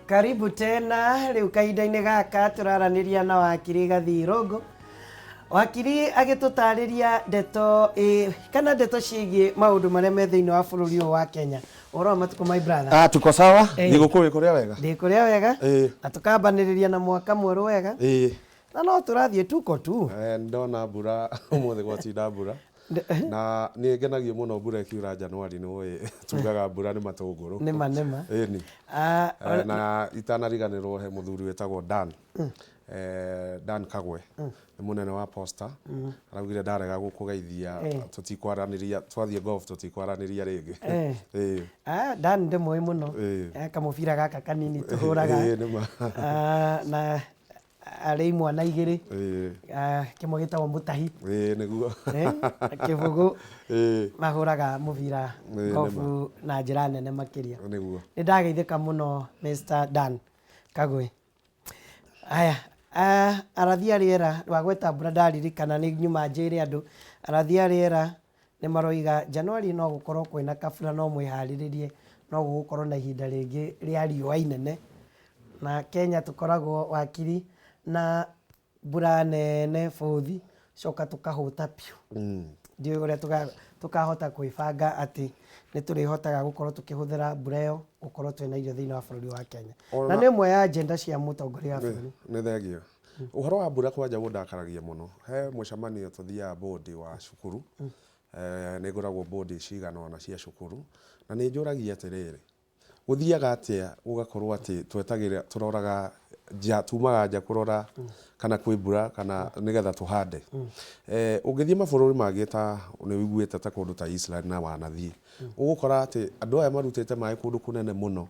Karibu tena rĩu kahinda-inĩ gaka tũraranĩria na wakiri Gathii Irũngũ. Wakiri agĩtũtarĩria ndeto ĩ, kana ndeto ciĩgiĩ maũndũ marĩa me thĩinĩ wa bũrũri ũyũ wa Kenya. Ũhoro wa matukũ my brother? Ah, tuko sawa. Eh. Thigũkũ wĩ kũrĩa wega. Ndĩ kũrĩa wega na tũkambanĩrĩria na mwaka mwerũ wega na no tũrathiĩ tuko tu. Eh, ndona mbura ũmũthĩ gwatinda mbura na nĩ ngenagio mũno mbura ĩkiura Januari nĩ ũĩ tugaga mbura nĩ matũngũrũ. Nĩma nĩma. Ĩni. Ah, Eh, na itanariganĩrwo he mũthuri wĩtagwo Dan. Eh, Dan Kagwe nĩ mũnene wa Posta. Araugire ndarega gũkũgeithia tũtikwaranĩria twathiĩ golf tũtikwaranĩria rĩngĩ. Ĩĩ. Ah, Dan ndĩmũĩ mũno. Eh, kamũbira gaka kanini tũhũraga. Ĩĩ, nĩma. Ah, na arĩ imwana igĩrĩ. Ah, kĩmwe gĩtagwo mũtahi. Ĩĩ, nĩguo. Eh, kĩbũgũ. Mahũraga mũbira golf na njĩra nene makĩria. Nĩguo. Nĩ ndageithĩka mũno Mr. Dan Kagwe. Aya, ah, arathi a rĩera wagweta mbura ndaririkana nĩ nyuma njĩre andũ arathi a rĩera nĩ maroiga Januari no gũkorwo kwĩna kabura no mwĩharĩrĩrie no gũgũkorwo na ihinda rĩngĩ rĩa riũa inene na Kenya tũkoragwo wakiri na mbura nene bũthi coka tũkahũta piũ. Ndiũĩ ũrĩa tũkahota kwĩbanga atĩ nĩ tũrĩhotaga gũkorwo tũkĩhũthĩra mbura ĩyo gũkorwo twĩna irio thĩinĩ wa bũrũri wa Kenya. Na nĩ ĩmwe ya agenda cia mũtongoria wa bũrũri. Nĩ thengiũ. Ũhoro wa mbura kwanja ũndakaragia mũno. He mũcemanio tũthiaga board wa cukuru, nĩ ngoragwo board cigana ũna cia cukuru, na nĩ njũragia atĩrĩrĩ, Gũthiaga atĩa gũgakorwo atĩ twetagĩrĩra, tũroraga nja, tumaga nja kũrora kana kwĩ mbura kana nĩgetha tũhande? Ũngĩthiĩ mabũrũri mangĩ ta nĩ ũiguĩte ta kũndũ ta Israel na wanathiĩ, ũgũkora atĩ andũ aya marutĩte maĩ kũndũ kũnene mũno,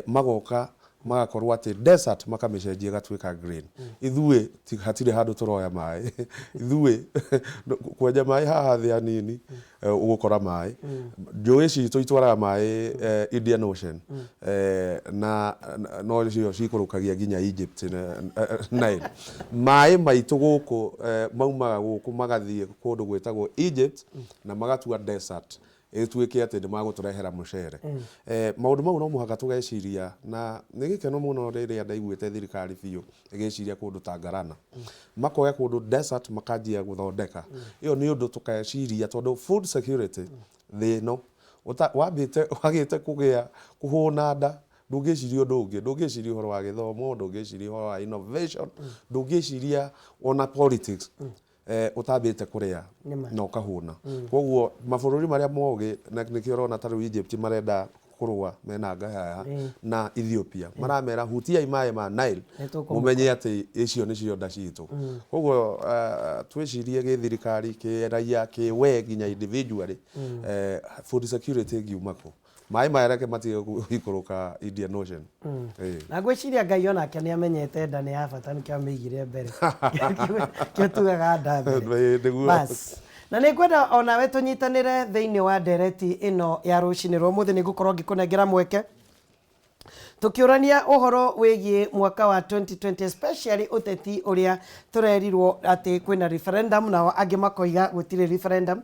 magoka magakorwo atĩ desert makamĩcenjia ĩgatuĩka green. Ithuĩ hatirĩ handũ tũroya maĩ. Ithuĩ kwenja maĩ haha thĩ hanini ũgũkora maĩ. Njũĩ citũ itwaraga maĩ Indian Ocean na no cio cikũrũkagia nginya Egypt Nile. Maĩ maitũ gũkũ maumaga gũkũ magathiĩ kũndũ gwĩtagwo Egypt na magatua desert ĩtuĩke atĩ nĩ magũtũrehera mũcere. Maũndũ mau no mũhaka tũgeciria na nĩ gĩkeno mũno rĩrĩa ndaiguĩte thirikari biũ ĩgĩciria kũndũ ta Ngarana. Makoya kũndũ desert makanjia gũthondeka. Ĩyo nĩ ũndũ tũgeciria tondũ food security thĩ ĩno wambĩte wagĩte kũgĩa kũhũna nda ndũngĩciria ũndũ ũngĩ, ndũngĩciria ũhoro wa gĩthomo, ndũngĩciria ũhoro wa innovation, ndũngĩciria ona politics Ũtambĩte kũrĩa Nĩma. na ũkahũna. Koguo mabũrũri marĩa mogĩ na nĩkĩo ũrona ta rĩu Egypt marenda kũrũa mena ngahaya na Ethiopia. Maramera hutiai maĩ ma Nile Nĩtũkũmũkora. mũmenye atĩ icio nĩcio nda citũ. Koguo twĩcirie gĩthirikari, kĩraia, kĩwe nginya individually food security ĩngiuma kũ? Maĩ maya reke matige gũikũrũka Indian Ocean. Ĩĩ. Na ngwĩciria Ngai onake nĩ amenyete nda nĩ ya bata nĩkĩo amĩigire mbere. Kĩo tugaga nda mbere. Ĩĩ, nĩguo. Bas. Na nĩ ngwenda onawe tũnyitanĩre thĩinĩ wa ndereti ĩno ya rũcinĩ rwa ũmũthĩ nĩ ngũkorwo ngĩkũnengera mweke tũkĩũrania ũhoro wĩgiĩ mwaka wa 2020 especially ũteti ũrĩa tũrerirwo atĩ kwĩna referendum nao angĩ makoiga gũtirĩ referendum.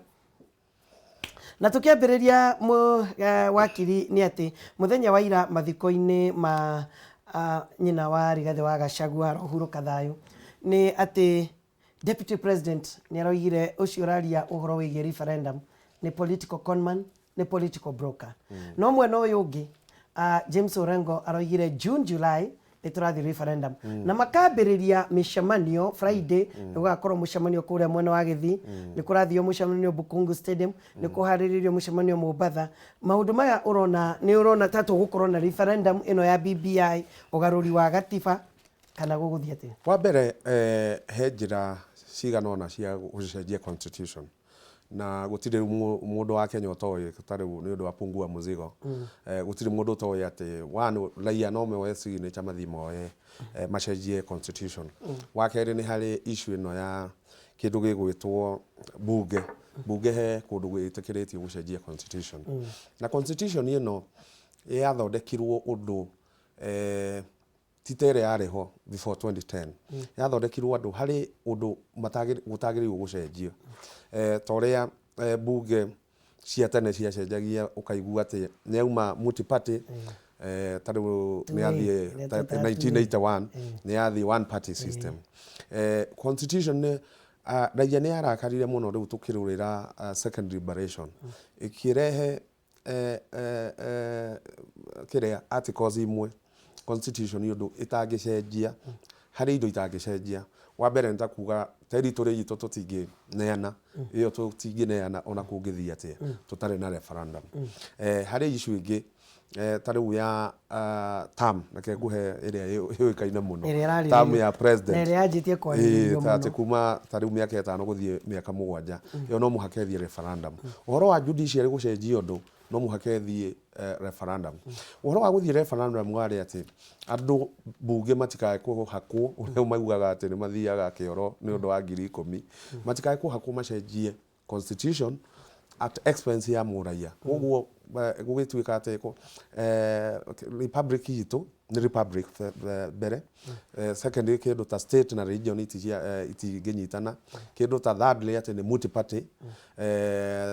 Na tũkĩambĩrĩria wakiri nĩ atĩ mũthenya wa ira mathiko-inĩ ma nyina wa Rigathĩ wa Gachagua arohurũka thayũ, nĩ atĩ Deputy President nĩ aroigire ũcio ũraria ũhoro wĩgiĩ referendum nĩ political conman, nĩ political broker. No mwena ũyũ ũngĩ James Orengo aroigire June, July nĩ tũrathiĩ referendum na makambĩrĩria mĩcemanio Friday nĩ gũgakorwo mũcemanio kũrĩa mwena wa Gĩthii nĩ kũrathio mũcemanio Bukungu Stadium nĩ kũharĩrĩrio mũcemanio Mombatha maũndũ maya ũrona nĩ ũrona ta tũgũkorwo na referendum ĩno ya BBI ũgarũri wa gatiba kana gũgũthiĩ atĩa? Wa mbere he njĩra cigana ũna cia gũcenjia constitution. Na gũtirĩ mũndũ wa Kenya ũtoĩ ta rĩu nĩ ũndũ wa Pungua Mzigo, gũtirĩ mũndũ ũtoĩ atĩ one raia no moe signature mathiĩ moe macenjie constitution. Wa kerĩ nĩ harĩ issue ĩno ya kĩndũ gĩgwĩtwo bunge. Bunge he kũndũ gwĩtĩkĩrĩtio gũcenjia constitution. Na constitution ĩno yathondekirwo ũndũ ti ta ĩrĩa yarĩ ho before 2010 yathondekirwo andũ harĩ ũndũ gũtagĩrĩirwo gũcenjio ta ũrĩa bunge cia tene ciacenjagia ũkaigua atĩ nĩ yauma multi party. Ta rĩu nĩ yathiĩ Ĩrĩa ta twĩtaga 1981 nĩ yathiĩ one party system. Constitution nĩ raia nĩ yarakarire mũno rĩu tũkĩrũrĩra second liberation ĩkĩrehe kĩrĩa articles imwe constitution ũndũ ĩtangĩcenjia. Harĩ indo itangĩcenjia. Wa mbere nĩ ta kuga territory itũ tũtingĩneana, ĩyo tũtingĩneana ona kũngĩthiĩ atĩa tũtarĩ na referendum. Harĩ issue ĩngĩ ta rĩu ya term, reke ngũhe ĩrĩa yũĩkaine mũno, Ĩrĩa ĩrarĩrĩrio. Term ya president. Na ĩrĩa yanjĩtie kwarĩrĩrio ta atĩ mũno. Kuma ta rĩu mĩaka 5 gũthiĩ mĩaka 7, ĩyo no mũhaka ĩthiĩ referendum. Ũhoro wa judiciary gũcenjia ũndũ, no mũhaka ĩthiĩ referendum. Ũhoro wa gũthiĩ referendum warĩ atĩ andũ mbunge matikae kũhakwo ũrĩa maugaga atĩ nĩ mathiaga kĩoro nĩ ũndũ wa 10,000, matikae kũhakwo macenjie constitution at expense ya mũraia. Koguo gũgĩtuĩka atĩ republic itũ nĩ republic mbere. Secondly, kĩndũ ta state na region itingĩnyitana. Kĩndũ ta thirdly, atĩ nĩ multi party.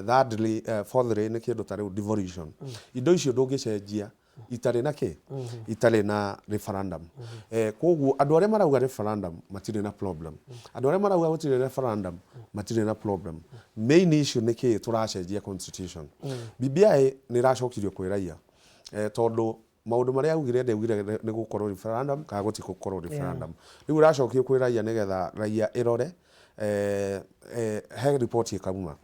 Thirdly, fourthly, nĩ kĩndũ ta rĩu devolution. Indo icio ndũngĩcenjia itarĩ na kĩ itarĩ na referendum. Koguo andũ arĩa marauga referendum matirĩ na problem, andũ arĩa marauga gũtirĩ referendum matirĩ na problem. Main issue nĩ kĩ tũracenjia constitution. BBI nĩ ĩracokirio kwĩ raia tondũ maũndũ marĩa augire, ndaugire nĩ gũkorwo referendum kana gũtigũkorwo referendum. Rĩu ĩracokio kwĩ raia nĩgetha raia ĩrore he report ĩkauma.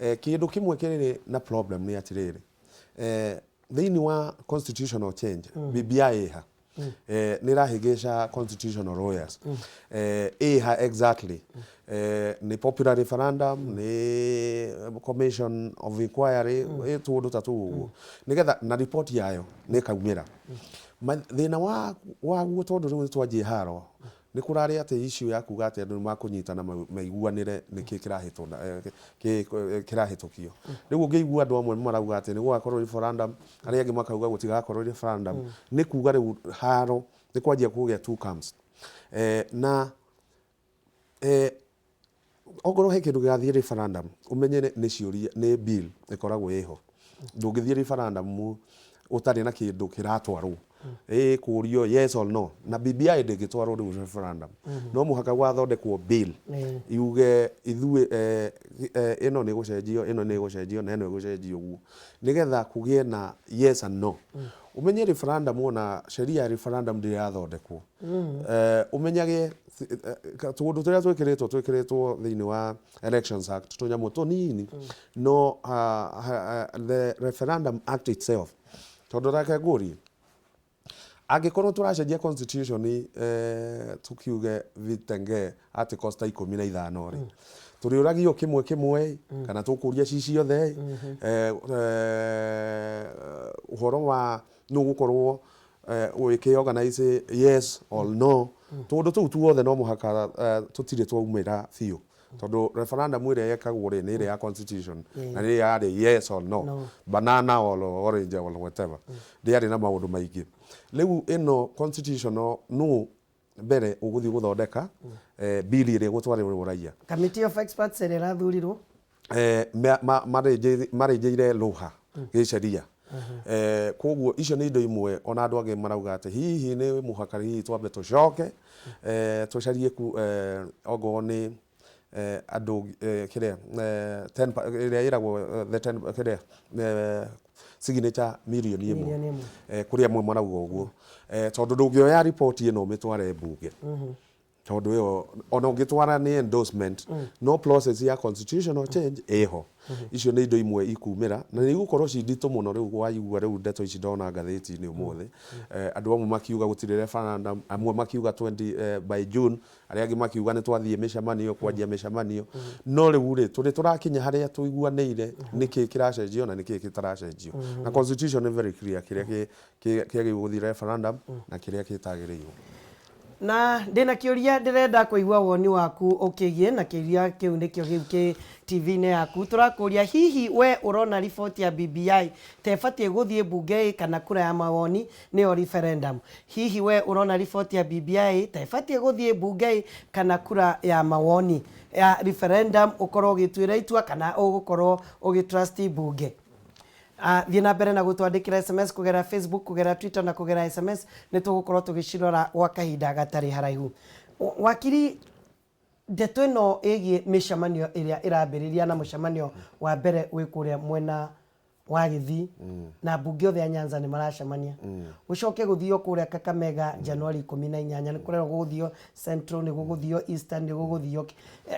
Kĩndũ kĩmwe kĩrĩ na problem nĩ atĩrĩrĩ, thĩinĩ wa constitutional change, BBI ĩha nĩ ĩrahĩngĩca constitutional lawyers. Ĩha exactly nĩ popular referendum, nĩ commission of inquiry, tũũndũ ta tũu ũguo, nĩgetha na report yayo nĩ ĩkaumĩra. Thĩna wa waguo, tondũ rĩu nĩ twanjie haro, nĩ kũrarĩ atĩ issue ya kuga atĩ andũ nĩ makũnyitana maiguanĩre nĩkĩ kĩrahĩtũkio. Rĩu ũngĩigua andũ amwe marauga atĩ nĩ gũgakorwo referendum, arĩa angĩ makauga gũtigakorwo referendum, nĩ kuga rĩu haro nĩ kwanjia kũgĩa two camps. Na ongorwo he kĩndũ gĩgathiĩ referendum, ũmenye nĩ ciũria, nĩ bill ĩkoragwo ĩho. Ndũngĩthiĩ referendum ũtarĩ na kĩndũ kĩratwarwo ĩ kũrio yes or no. Na BBI ndĩngĩtwarwo rĩu referendum, no mũhaka gwathondekwo bill yuge ithuĩ ĩno nĩ gũcenjio, ĩno nĩ gũcenjio na ĩno ĩgũcenjio ũguo, nĩgetha kũgĩe na yes and no. Ũmenye referendum, ona sheria ya referendum ndĩrĩ yathondekwo. Ũmenyage tũũndũ tũrĩa twĩkĩrĩtwo thĩinĩ wa Elections Act, tũnyamũ tũnini, no the Referendum Act itself, tondũ reke ngũrie, angĩkorwo tũracenjia constitution, tukiuge vitenge articles ta 15 rĩ, tũrĩũragio kĩmwe kĩmwe kana tũkũria ci ciothe? Ũhoro wa nũ gũkorwo ũgĩkĩ-organize yes or no, tũũndũ tũu tuothe no mũhaka tũtirĩ twaumĩra biũ, tondũ referendum ĩrĩa yekagwo rĩ, nĩ ĩrĩa ya constitution na nĩ yarĩ yes or no, No. Banana or orange or whatever, ndĩarĩ na maũndũ maingĩ. Rĩu ĩno constitutional, nũ mbere ũgũthiĩ gũthondeka bill ĩrĩa ĩgũtwarĩrwo raia? Committee of experts ĩrĩa ĩrathurirwo. Marĩnjĩire lũha gĩceria. Koguo icio nĩ indo imwe ona andũ angĩ marauga atĩ hihi nĩ mũhaka hihi twambe tũcoke tũcarie ongorwo nĩ andũ kĩrĩa 10 ĩrĩa ĩragwo the 10 kĩrĩa signature mirioni 1. Mirioni 1. Kũrĩ amwe marauga ũguo, tondũ ndũngĩoya riboti ĩno ũmĩtware mbunge, tondũ ĩyo ona ũngĩtwara nĩ endorsement, no process ya constitutional change ĩho. Icio nĩ indo imwe ikumĩra na nĩ igũkorwo ci nditũ mũno. Rĩu waigua rĩu ndeto ici ndona ngathĩti-inĩ ũmũthĩ, andũ amwe makiuga gũtirĩ referendum, amwe makiuga 20 by June, arĩa angĩ makiuga nĩ twathiĩ mĩcemanio, kwanjia mĩcemanio. No rĩu rĩ, tũrĩ tũrakinya harĩa tũiguanĩire nĩkĩ kĩracenjio na nĩkĩ gĩtaracenjio? Na constitution nĩ very clear kĩrĩa kĩagĩrĩirwo gũthiĩ referendum na kĩrĩa gĩtagĩrĩirwo. Na ndĩna kĩũria ndĩrenda kũigua woni waku ũkĩgie na kĩũria kĩu nĩkĩo gĩu kĩ TV-inĩ yaku. Tũrakũria, hihi we ũrona riboti ya BBI ta ĩbatiĩ gũthiĩ mbunge ĩ kana kura ya mawoni, nĩyo referendum? Hihi we ũrona riboti ya BBI ta ĩbatiĩ gũthiĩ mbunge ĩ kana kura ya mawoni ya referendum? Ũkorwo ũgĩtuĩra itua kana ũgũkorwo ũgĩtrust mbunge. Thiĩ na mbere na gũtwandĩkĩra SMS kũgerera Facebook, kũgerera Twitter na kũgerera SMS, nĩ tũgũkorwo tũgĩcirora gwa kahinda gatarĩ haraihu. Wakiri, ndeto ĩno ĩgiĩ mĩcemanio ĩrĩa ĩrambĩrĩria na mũcemanio wa mbere wĩ kũrĩa mwena wa Gĩthii na mbunge othe a Nyanza nĩ maracemania, gũcoke gũthio kũrĩa Kakamega Januari 18, nĩ kũrerwo gũgũthio Central, nĩ gũgũthio Eastern, nĩ gũgũthio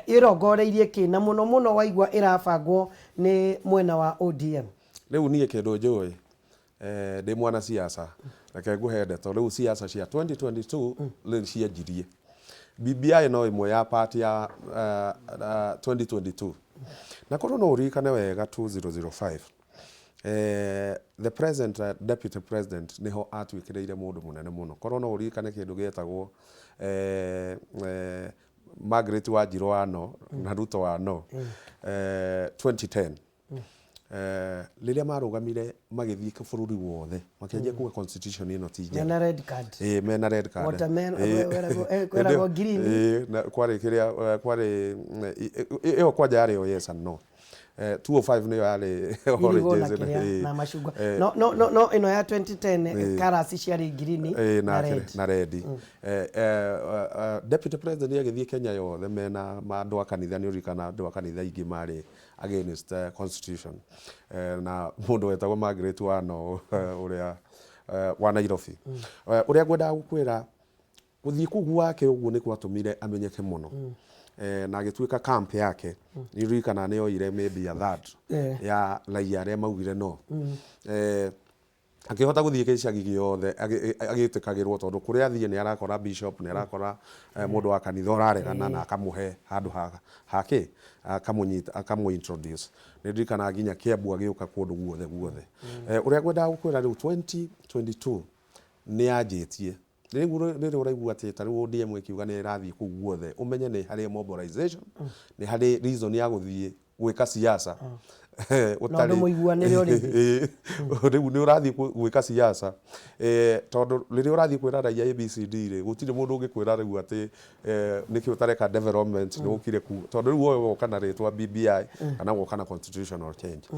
ĩrongoreirie kĩ, na mũno mũno waigua ĩrabangwo nĩ mwena wa ODM? Rĩu niĩ kĩndũ njũĩ, ndĩ mwana siasa, reke ngũhe ndeto. Rĩu siasa cia 2022 rĩu cianjirie. BBI no ĩmwe ya part ya 2022. Na korwo no ũririkane wega 2005, the present deputy president nĩho atuĩkĩrĩire mũndũ mũnene mũno. Korwo no ũririkane kĩndũ gĩetagwo Margaret Wanjiru wa no na Ruto wa no 2010, rĩrĩa marũgamire magĩthiĩ bũrũri wothe makĩanjia kuga constitution ĩno ti njega. Mena red card. Ĩĩ, mena red card. Watermelon, kweragwo green. Ĩĩ, na kwarĩ kĩrĩa kwarĩ ĩyo kwanja yarĩ o yes and no. 205 nĩyo yarĩ irigũ na oranges, kĩrĩa na macungwa. No no no no ĩno ya 2010 colours ciarĩ green na red. Na red. Deputy president agĩthiĩ Kenya yothe mena andũ a kanitha, nĩ ũririkana andũ a kanitha aingĩ marĩ against constitution, na mũndũ wetagwo Margaret Wano ũrĩa wa Nairobi. Ũrĩa ngwendaga gũkwĩra, gũthiĩ kũu gwake ũguo nĩ gwatũmire amenyeke mũno, na agĩtuĩka camp yake, nĩ ũririkana nĩ oire maybe a third ya raia arĩa maugire no. Akĩhota gũthiĩ gĩcagi gĩothe agĩtĩkagĩrwo, tondũ kũrĩa athiĩ nĩ arakora bishop, nĩ arakora mũndũ wa kanitha ũraregana na akamũhe handũ ha hakĩ akamũnyita, akamũ introduce. Nĩ ndirikanaga nginya Kiambu agĩũka kũndũ guothe guothe. Ũrĩa ngwendaga gũkwĩra, rĩu 2022 nĩ yanjĩtie. Rĩu rĩrĩa ũraigua atĩ ta rĩu ODM ĩkiuga nĩ ĩrathiĩ kũu guothe, ũmenye nĩ harĩ mobilization, nĩ harĩ reason ya gũthiĩ gwĩka siasa. Na ũndũ mũiguanĩre already. Ĩĩ, rĩu nĩ ũrathiĩ gwĩka siasa, tondũ rĩrĩa ũrathiĩ kwĩra raia ABCD rĩ, gũtirĩ mũndũ ũngĩkwĩra rĩu atĩ nĩkĩ ũtareka development, nĩ ũkire ku, tondũ rĩu wowe woka na rĩtwa BBI kana woka na constitutional change.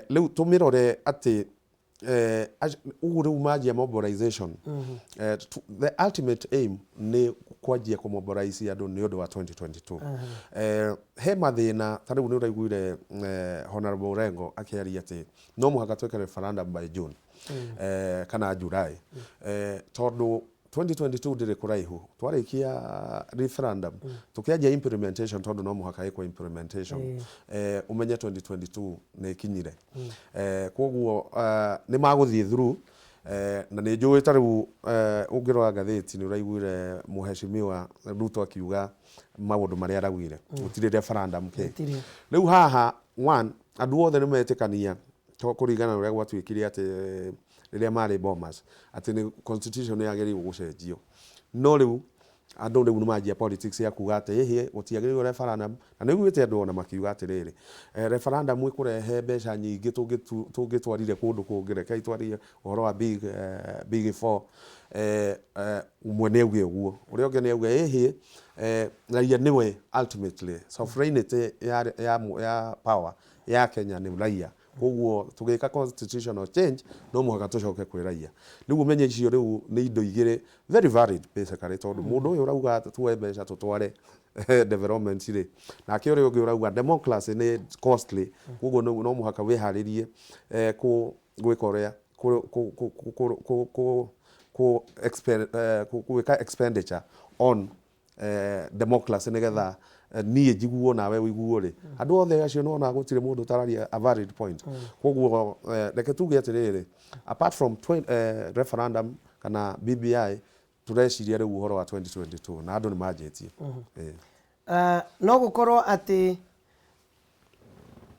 Rĩu tũmĩrore atĩ ũguo rĩu manjia mobilization, the ultimate aim nĩ kwanjia kũmobilize andũ nĩ ũndũ wa 2022. He mathĩna ta rĩu nĩ ũraiguire Honorable Orengo akĩaria atĩ no mũhaka twĩke referendum by June kana July, tondũ 2022 ndĩrĩ kũraihu. Twarĩkia referendum, tũkĩanjia implementation, tondũ no mũhaka ĩkwo implementation, ũmenye 2022 nĩ ĩkinyire. Koguo nĩ magũthiĩ through, na nĩ njũĩ ta rĩu ũngĩrora ngathĩti nĩ ũraiguire Mheshimiwa Ruto akiuga maũndũ marĩa araugire, gũtirĩ referendum kĩ. Gũtirĩ. Rĩu haha one, andũ othe nĩ metĩkania to kũringana na ũrĩa gwatuĩkire atĩ rĩrĩa marĩ Bomas atĩ nĩ constitution nĩ yagĩrĩirwo gũcenjio, no rĩu andũ rĩu nĩ manjia politics ya kuga atĩ ĩhĩ, gũtiagĩrĩirwo referendum, na nĩ iguĩte andũ ona makiuga atĩrĩrĩ, referendum ĩkũrehe mbeca nyingĩ tũngĩtwarire kũndũ kũngĩ, rekei twarie ũhoro wa big four. Ũmwe nĩ auge ũguo, ũrĩa ũngĩ nĩ auge ĩhĩ, raia nĩwe ultimately sovereignty ya power ya Kenya nĩ raia, koguo tũgĩka constitutional change no mũhaka tũcoke kwĩ raia. Rĩu ũmenye icio rĩu nĩ indo igĩrĩ very valid basically, tondũ mũndũ ũyũ ũrauga tuoe mbeca tũtware development rĩ, nake ũrĩa ũngĩ ũrauga democracy nĩ costly, koguo no mũhaka wĩharĩrie gwĩka ũrĩa gwĩka expenditure on democracy, nĩgetha niĩ njiguo nawe ũiguo rĩ. Andũ othe acio nona gũtirĩ mũndũ ũtararia a valid point. Koguo reke tuge atĩrĩrĩ, apart from referendum kana BBI, tũreciria rĩu ũhoro wa 2022 na andũ nĩ manjĩtie. No gũkorwo atĩ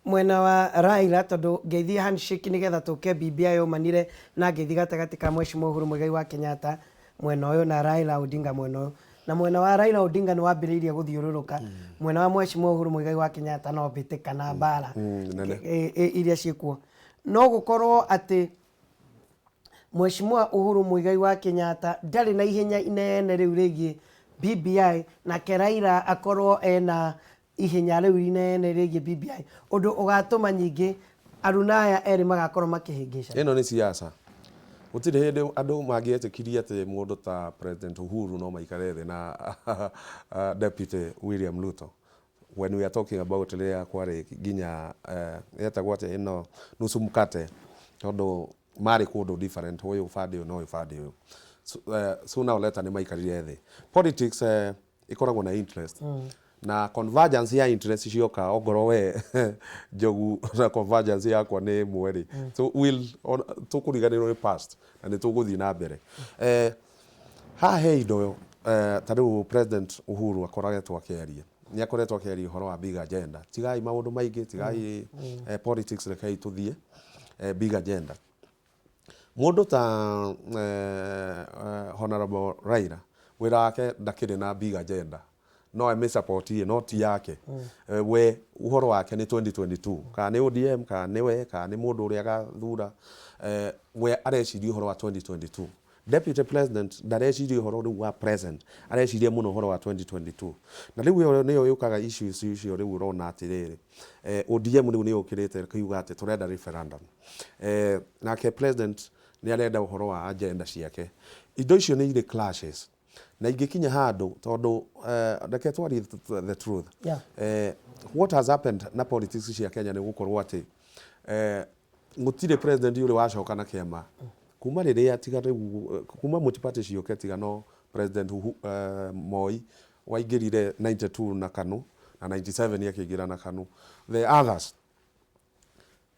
mwena wa Raila, tondũ ngeithi handshake nĩgetha tũke BBI yaumanire na ngeithi gatagatĩ ka Mheshimiwa Uhuru Muigai wa Kenyatta mwena ũyũ na Raila Odinga mwena ũyũ, na mwena wa Raila Odinga nĩ wambĩrĩirie gũthiũrũrũka, mwena wa Mheshimiwa Uhuru Muigai wa Kenyatta no mbĩtĩka na mbara nene. Iria ciĩkuo. No gũkorwo atĩ Mheshimiwa Uhuru Muigai wa Kenyatta ndarĩ na ihenya inene rĩu rĩgiĩ BBI, nake Raila akorwo ena ihenya rĩu inene rĩgiĩ BBI, ũndũ ũgatũma nyingĩ Aruna aya erĩ magakorwo makĩhĩngĩcana? Ĩno nĩ siasa. Gũtirĩ hĩndĩ andũ mangĩetĩkirie atĩ mũndũ ta President Uhuru no maikare thĩ na Deputy William Ruto. When we are talking about rĩrĩa kwarĩ nginya yetagwo atĩa ĩno nusu mkate, tondũ marĩ kũndũ different, ũyũ bande ũyũ na ũyũ bande ũyũ. Sooner or later nĩ maikarire thĩ. Politics ĩkoragwo na interest na convergence ya interest cioka, ongorwo we Njogu na convergence yakwa nĩ ĩmwe rĩ, so we'll tũkũriganĩrwo nĩ past na nĩ tũgũthiĩ na mbere. Haha he indo ta rĩu President Uhuru akoretwo akĩaria, nĩ akoretwo akĩaria ũhoro wa big agenda. Tigai maũndũ maingĩ, tigai politics, rekei tũthiĩ big agenda. Mũndũ ta Honorable Raila, wĩra wake ndakĩrĩ na big agenda, no amĩ support no ti yake. We ũhoro wake nĩ 2022, kana nĩ ODM, kana nĩ we, kana nĩ mũndũ ũrĩa agathura, we areciria ũhoro wa 2022. Deputy President ndareciria ũhoro rĩu wa present, areciria mũno ũhoro wa 2022. Na rĩu ĩyo nĩyo yũkaga issues icio rĩu ũrona atĩrĩrĩ, ODM rĩu nĩ yũkĩrĩte ĩkiuga atĩ tũrenda referendum. Nake President nĩ arenda ũhoro wa agenda ciake. Indo icio nĩ irĩ clashes na ingĩkinya handũ tondũ reke twarie the truth. What has happened na politics cia Kenya nĩ gũkorwo atĩ gũtirĩ president ũrĩ wacoka na kĩama kuma rĩrĩa, tiga rĩu kuma multi-party ciũke, tiga no President Moi waingĩrire 92 na KANU na 97 akĩingĩra na KANU. The others,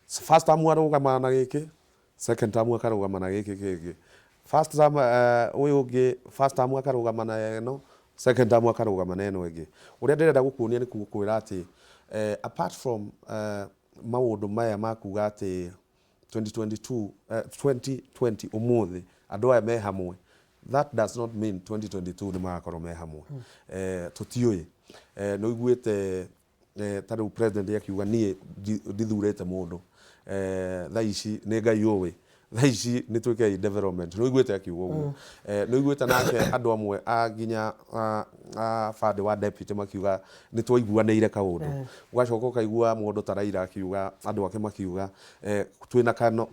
first term arũgama na gĩkĩ, second term akarũgama na gĩkĩ kĩngĩ, first term ũyũ ũngĩ, first term akarũgama na ĩno, second term akarũgama na ĩno ĩngĩ. Ũrĩa ndĩrenda gũkuonia nĩ gũkwĩra atĩ apart from maũndũ maya ma kuga atĩ 2022, 2020 ũmũthĩ andũ aya me hamwe, that does not mean 2022 nĩ magakorwo me hamwe. Tũtiũĩ. Nĩ ũiguĩte ta rĩu President akiuga, "Niĩ ndithurĩte mũndũ, thaa ici nĩ Ngai ũĩ, thaa ici nĩ twĩkei development." Nĩ ũiguĩte akiuga ũguo. Nĩ ũiguĩte nake andũ amwe a nginya a bande wa deputy makiuga nĩ twaiguanĩire kaũndũ. Ũgacoka ũkaigua mũndũ ta Raila akiuga, andũ ake makiuga twĩna kano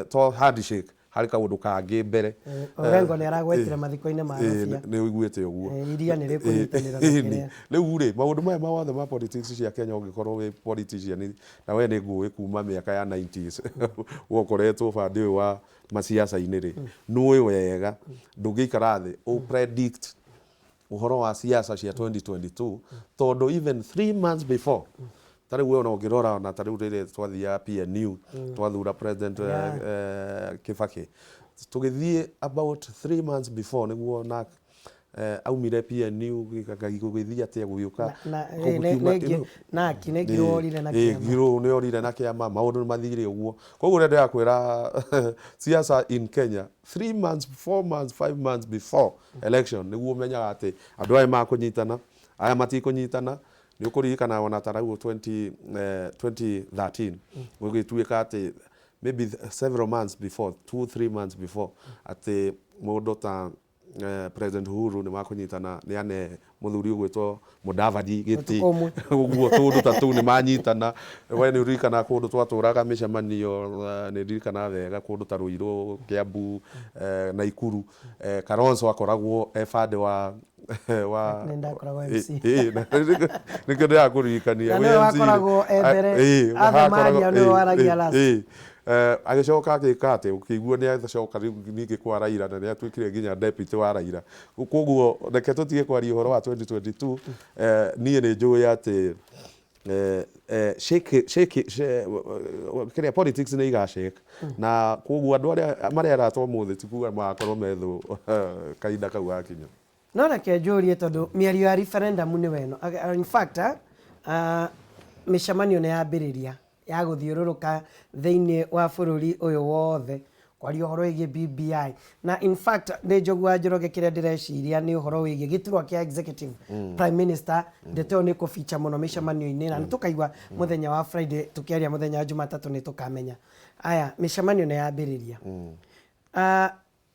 to handshake, harĩ kaũndũ kangĩ mbere. Orengo nĩ aragwetire mathiko-inĩ ma Rabia. Nĩ ũiguĩte ũguo. Iria nĩ rĩkũnyitanĩra na kĩrĩa. Rĩu rĩ, maũndũ maya mothe ma politics cia Kenya, ũngĩkorwo wĩ politician, na we nĩ ngũĩ kuma mĩaka ya 90s wokoretwo bande ũyũ wa maciaca-inĩ rĩ, nĩũĩ wega ndũngĩikara thĩ ũ predict ũhoro wa siasa cia 2022, tondũ even 3 months before, ta rĩu we ona ũngĩrora, ona ta rĩu rĩrĩa twathiaga PNU twathura President Kibaki, tũgĩthiĩ about 3 months before nĩguo na aumire PNU, gũgĩthiĩ atĩa, gũgĩũka Naki nĩ Ngirũ orire na kĩama. Ngirũ nĩ orire na kĩama, maũndũ nĩ mathire ũguo. Koguo ũrĩa ndĩrakwĩra, siasa in Kenya, 3 months, 4 months, 5 months before election nĩguo ũmenyaga atĩ andũ aya makũnyitana, aya matikũnyitana. Nĩ ũkũririkana ona ta rĩu 2013 gũgĩtuĩka atĩ maybe several months before, 2, 3 months before, atĩ mũndũ ta President Uhuru nĩ makũnyitana, nĩ ane mũthuri ũgwĩtwo Mudavadi gĩtĩ. Ũtukũ ũmwe. Ũguo tũndũ ta tũu nĩ manyitana. We nĩ ũririkanaga kũndũ twatũraga mĩcemanio, nĩ ndirikanaga wega kũndũ ta Ruiru, Kiambu, Naikuru, Kalonzo akoragwo e bande wa Nĩ ndakoragwo MC. Nĩkĩo ndĩrakũririkania. Na nĩwe wakoragwo e mbere, othe maria nĩwe waragia last. Agĩcoka agĩka atĩ ũkĩigua nĩ acoka rĩu ningĩ kwa Raila na nĩ atuĩkire nginya deputy wa Raila. Koguo reke tũtige kwaria ũhoro wa 2022. Niĩ nĩ njũĩ atĩ shake shake kĩrĩa politics nĩ igashake, na koguo andũ arĩa marĩ arata ũmũthĩ ti kuga magakorwo me thũ kahinda kau gakinya. No reke njũrie, tondũ mĩario ya referendum nĩ weno. In fact, mĩcemanio nĩ yambĩrĩria ya gũthiũrũrũka thĩinĩ wa bũrũri ũyũ wothe kwaria ũhoro wĩgiĩ BBI, na in fact nĩ Njogu wa Njoroge, kĩrĩa ndĩreciria nĩ ũhoro wĩgiĩ gĩturwa kĩa executive prime minister. Ndeto ĩyo nĩ kũbicha mũno mĩcemanio-inĩ, na nĩ tũkaigua mũthenya wa Friday tũkĩaria, mũthenya wa Jumatatũ nĩ tũkamenya. Aya, mĩcemanio nĩ yambĩrĩria.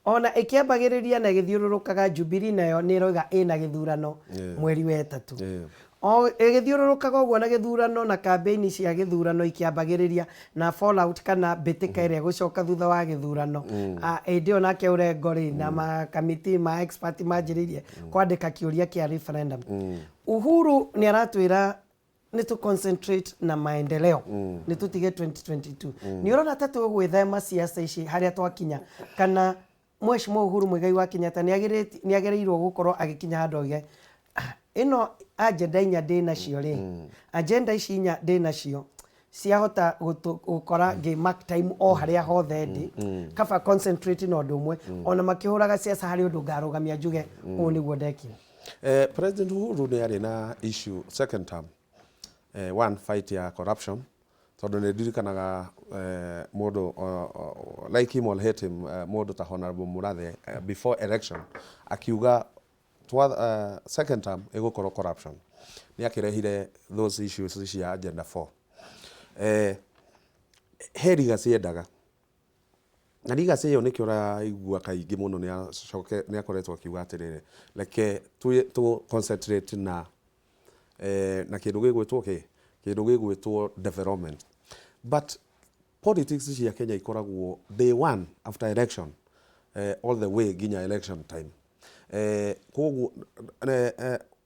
Ona ĩkĩambagĩrĩria na ĩgĩthiũrũrũkaga, Jubilee nayo nĩ ĩroiga ĩna gĩthurano mweri wa ĩtatũ. O ĩgĩthiũrũrũkaga ũguo na gĩthurano na kambĩini cia gĩthurano ikĩambagĩrĩria na fallout kana mbĩtĩka ĩrĩa ĩgũcoka thutha wa gĩthurano. Hĩndĩ ĩyo nake Orengo rĩ na makamĩtĩ ma expert manjĩrĩirie kwandĩka kĩũria kĩa referendum. Uhuru nĩ aratwĩra nĩ tũ concentrate na maendeleo, nĩ tũtige 2022. Nĩ ũrona ta tũgwĩthema ciaca ici harĩa twakinya, kana Mheshimiwa Uhuru Muigai wa Kenyatta nĩ agĩrĩirwo gũkorwo agĩkinya handũ auge, "Ah, ĩno agenda inya ndĩ nacio rĩ, agenda ici inya ndĩ nacio ciahota gũkora ngĩ mark time o harĩa hothe ndĩ, kaba concentrate na ũndũ ũmwe, ona makĩhũraga ciaca harĩ ũndũ ngarũgamia njuge ũũ nĩguo ndekire"? President Uhuru nĩ arĩ na issue second term, one fight ya corruption, tondũ nĩ ndirikanaga mũndũ, like him or hate him, mũndũ ta Honorable Murathe, before election akiuga second term ĩgũkorwo corruption. Nĩ akĩrehire those issues cia agenda 4. He legacy endaga, na legacy ĩyo nĩkĩo ũraigua kaingĩ mũno nĩ akoretwo akiuga atĩrĩrĩ, reke tũ concentrate na kĩndũ gĩgwĩtwo kĩ kĩndũ gĩgwĩtwo development. But politics cia Kenya ikoragwo day one after election, all the way nginya election time. Koguo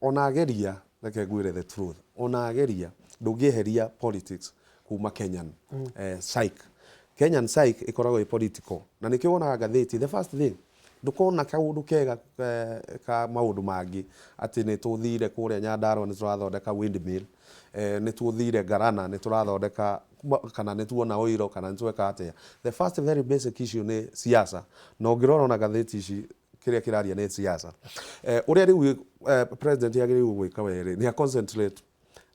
ona ageria, reke ngwĩre the truth, ona ageria ndũngĩeheria politics kuma Kenyan psyche. Kenyan psyche ĩkoragwo ĩ political, na nĩkĩo wonaga ngathĩti, the first thing, ndũkona kaũndũ kega ka maũndũ mangĩ atĩ nĩ tũthire kũrĩa Nyandarua nĩ tũrathondeka windmill, nĩ tũthire Ngarana nĩ tũrathondeka, kana nĩ tuona oil, kana nĩ tweka atĩa. The first very basic issue nĩ siasa, na ũngĩrora ona ngathĩti ici, kĩrĩa kĩraria nĩ siasa. Ũrĩa rĩu president agĩrĩirwo gwĩka werĩ nĩ a concentrate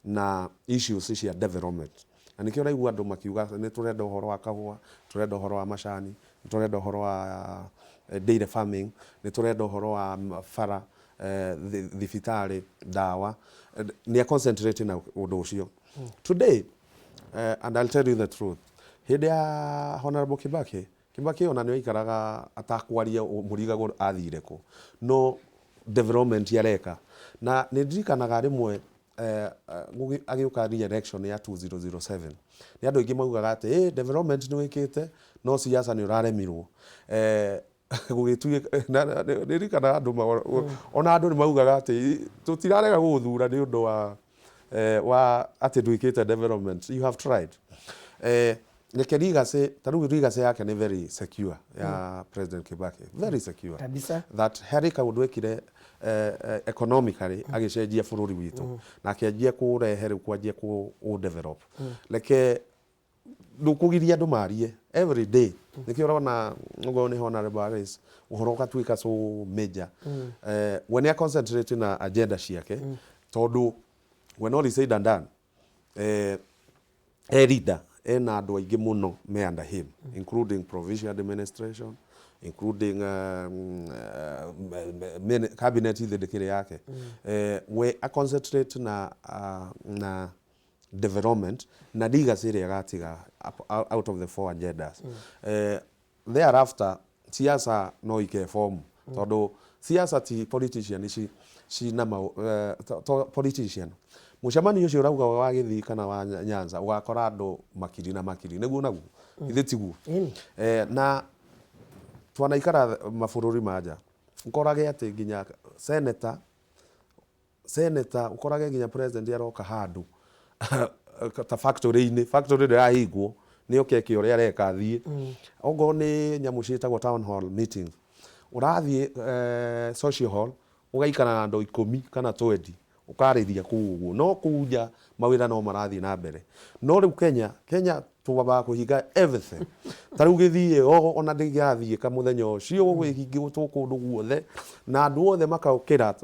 na issues cia development, na nĩkĩo ũraigua andũ makiuga nĩ tũrenda ũhoro wa kahũa, tũrenda ũhoro wa macani, nĩ tũrenda ũhoro wa dairy farming, nĩ tũrenda ũhoro wa bara, thibitarĩ, ndawa. Nĩ a concentrate na ũndũ ũcio today. And I'll tell you the truth, hĩndĩ ya Honorable Kibaki, Kibaki ona nĩ aikaraga atakwaria, mũrigagwo athire kũ, no development areka. Na nĩ ndirikanaga rĩmwe agĩũka re-election ya 2007, nĩ andũ aingĩ maugaga atĩ development nĩ wĩkĩte, no siasa nĩ ũraremirwo. Gũgĩtuĩka nĩ ndirikanaga andũ ona andũ nĩ maugaga atĩ tũtirarega gũgũthura nĩ ũndũ wa atĩ ndwĩkĩte development, you have tried. Reke legacy, ta rĩu legacy yake nĩ very secure, ya President Kibaki, very secure. Kabisa. That harĩ kaũndũ ekire economically, agĩcenjia bũrũri witũ na akĩanjia kũrehe rĩu kwanjia kũ develop. Reke ndũkũgiria andũ marie every day, nĩkĩo ũrona okorwo nĩ Honorable Harris, ũhoro ũgatuĩka so major. We nĩ concentrate na agenda ciake, tondũ when all is said and done, e leader ena andũ aingĩ mũno me under him, including provincial administration, including cabinet ithe ndĩkĩrĩ yake. We a concentrate na development na legacy ĩrĩa agatiga out of the four agendas. Thereafter siasa no ikeform, tondũ siasa ti politician ici cina to politician. Mũcemanio ũcio ũrauga wa Gĩthii kana wa Nyanza ũgakora andũ makiri na makiri, nĩguo naguo ithe tiguo? Ĩni. Na twanaikara mabũrũri ma nja, ũkorage atĩ nginya senator, ũkorage nginya president aroka handũ ta factory-inĩ, factory ndĩrahingwo, nĩ oke eke ũrĩa areka athiĩ. Okorwo nĩ nyamũ ciĩtagwo town hall meetings, ũrathiĩ social hall, ũgaikara na andũ 10 kana 20, ũkarĩria kũu ũguo, no kũu nja mawĩra no marathiĩ na mbere. No rĩu Kenya twambaga kũhinga everything. Ta rĩu gĩthiĩ ona ndĩngĩrathiĩka mũthenya ũcio, gwĩhingĩtwo kũndũ guothe na andũ othe makaũkĩra.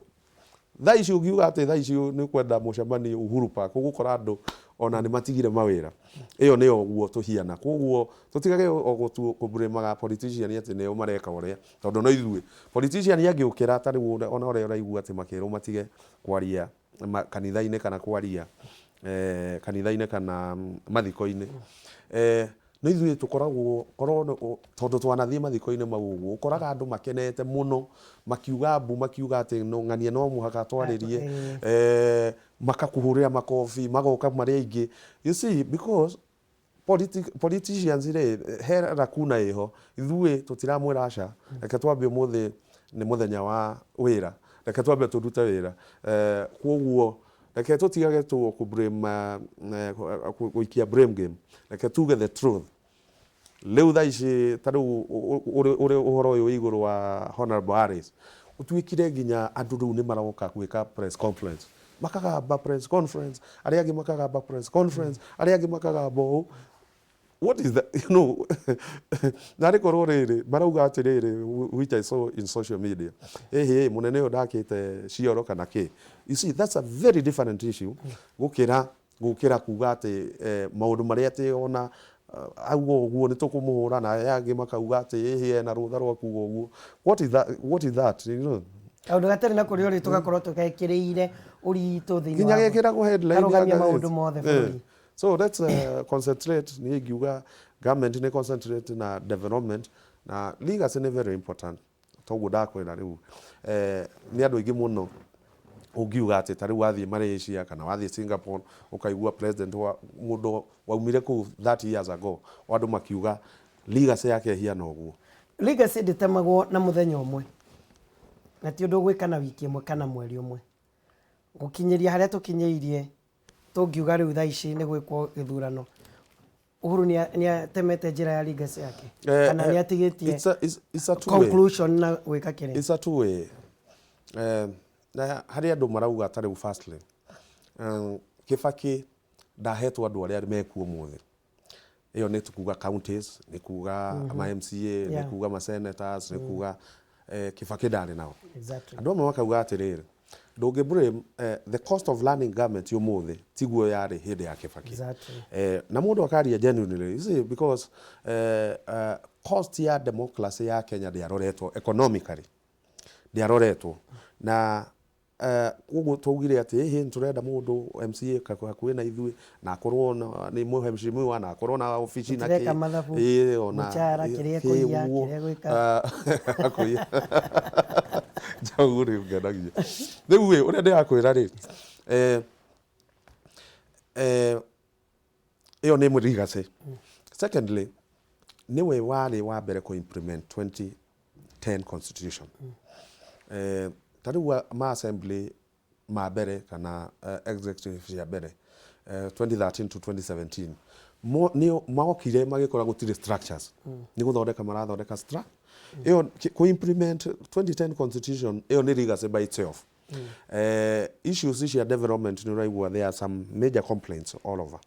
Thaa ici ũngiuga atĩ thaa ici nĩ ũkwenda mũcemanio Uhuru Park, ũgũkora andũ ona nĩ matigire mawĩra. Ĩyo nĩyo ũguo tũhiana. Koguo tũtigage o kũblĩmaga politician atĩ nĩo mareka ũrĩa, tondũ no ithuĩ politician angĩũkĩra, ta rĩu ona ũrĩa ũraigua atĩ makĩrwo matige kwaria kanitha-inĩ kana kwaria kanitha-inĩ kana mathiko-inĩ, no ithuĩ tũkoragwo korwo tondũ twanathiĩ mathiko-inĩ mau ũguo, ũkoraga andũ makenete mũno makiuga mbu, makiuga atĩ no ng'ania no mũhaka twarĩrie. Makakũhũrĩra makobi, magoka marĩ aingĩ, you see, because politicians rĩ, he lacuna ĩho. Ithuĩ tũtiramwĩra aca, reke twambe, ũmũthĩ nĩ mũthenya wa wĩra, reke twambe tũrute wĩra. Koguo reke tũtigage tu kũ blame, gũikia blame game. Reke tuge the truth. Rĩu thaa ici, ta rĩu ũrĩ ũhoro ũyũ wĩ igũrũ wa Honorable Harris, ũtuĩkire nginya andũ rĩu nĩ maroka gwĩka press conference, makagamba press conference, arĩa angĩ makagamba press conference, arĩa angĩ makagamba ũũ. What is that? Narĩ korwo rĩrĩ marauga atĩrĩrĩ, which I saw in social media, ĩhĩ, mũnene ũyũ ndakĩte cioro kana kĩ. You see, that's a very different issue gũkĩra kuga atĩ maũndũ marĩa atĩ ona auga ũguo nĩ tũkũmũhũra, na aya angĩ makauga atĩ ĩhĩ, ena rũtha rwa kuga ũguo. What is that? What is that? Kaũndũ gatarĩ na kũrĩa ũrĩ, tũgakorwo tũgekĩrĩire ũritũ thĩinĩ nginya wa gekĩragwo headline ya karũgamia ngathĩti. Maũndũ mothe bũrũri. So let's concentrate. Niĩ ingiuga government nĩ concentrate na development, na legacy nĩ very important. Toguo ndakwĩra rĩu, nĩ andũ aingĩ mũno ũngiuga atĩ ta rĩu wathiĩ Malaysia kana wathiĩ Singapore, ũkaigua president wa mũndũ waumire kũu 30 years ago, o andũ makiuga legacy yake ĩhiana ũguo. Legacy ndĩtemagwo na mũthenya ũmwe, na ti ũndũ ũgwĩka na wiki ĩmwe kana mweri ũmwe. Gũkinyĩria harĩa tũkinyĩirie, tũngiuga rĩu thaa ici nĩ gwĩkwo gĩthurano, Uhuru nĩ atemete njĩra ya legacy yake kana nĩ atigĩtie It's a two way. Conclusion na gwĩka kĩrĩa? It's a two way. Na harĩ andũ marauga ta rĩu firstly, Kibaki ndahetwo andũ arĩa mekuo ũmũthĩ. Ĩyo nĩ kuga counties, nĩ kuga ma MCA, nĩ kuga ma senators, nĩ kuga Kibaki ndarĩ nao. Andũ amwe makauga atĩrĩrĩ, ndũngĩ blame the cost of running government ũmũthĩ tiguo yarĩ hĩndĩ ya Kibaki. Na mũndũ akaria genuinely, you see, because cost ya democracy ya Kenya ndĩaroretwo economically, ndĩaroretwo na koguo twaugire atĩ ĩhĩ, nĩtũrenda mũndũ MCA hakuhĩ na ithuĩ, na akorwo nĩ mheshimiwa, na akorwo na obici na Tũtireka kĩ. mathabu, Ĩĩ, ona mũcara, kĩrĩa kĩ ĩkũiya, ũguo. Kĩrĩa gwĩka. Ah, kũiya Njaũ rĩu ngenagia rĩu ĩ, ũrĩa ndĩrakwĩra rĩ, ĩyo nĩ legacy. Secondly, nĩwe warĩ wa mbere kũ implement 2010 constitution. Ta rĩu ma assembly ma mbere kana executive cia mbere, 2013 to 2017, nĩo mokire magĩkora gũtirĩ structures, nĩ gũthondeka marathondeka ĩyo kũ implement 2010 constitution. Ĩyo nĩ legacy by itself. Issues cia development, nĩ ũraigua there are some major complaints all over.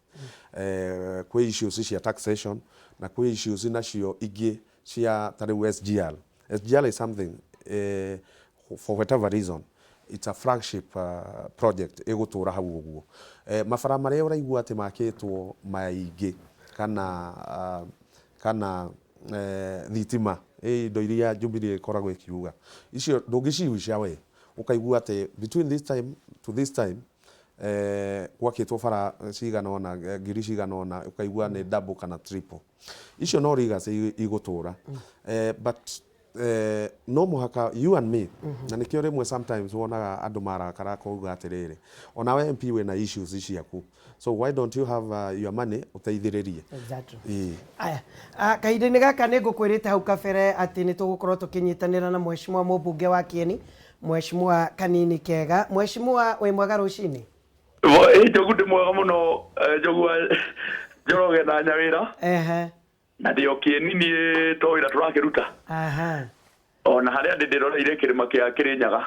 Kwĩ issues cia taxation na kwĩ issues nacio ingĩ cia ta rĩu SGR. SGR is something, for whatever reason, it's a flagship project ĩgũtũra hau ũguo. Mabara marĩa ũraigua atĩ makĩtwo maingĩ kana thitima, indo iria Jubilee ĩkoragwo ĩkiuga, icio ndũngĩciuica we ũkaigua atĩ between this time to this time, gwakĩtwo bara cigana ũna, ngiri cigana ũna, ũkaigua nĩ double kana triple. Icio no legacy igũtũra. But no mũhaka you and me, na nĩkĩo rĩmwe sometimes wonaga andũ marakara kuga atĩrĩrĩ, onawe MP wĩna issues ciaku, so why don't you have your money ũteithĩrĩrie? Ĩĩ. Aya, kahinda-inĩ gaka nĩ ngũkwĩrĩte hau kabere atĩ nĩ tũgũkorwo tũkĩnyitanĩra na mheshimiwa mũmbunge wa Kieni, Mheshimiwa Kanini Kega. Mheshimiwa, wĩ mwega rũcinĩ? Ĩ, Njogu, ndĩ mwega mũno, Njogu wa Njoroge na Nyawĩra. Na ndĩ o Kĩeni niĩ, to wĩra tũrakĩruta. Ona harĩa ndĩ, ndĩroreire kĩrĩma kĩa Kĩrĩnyaga.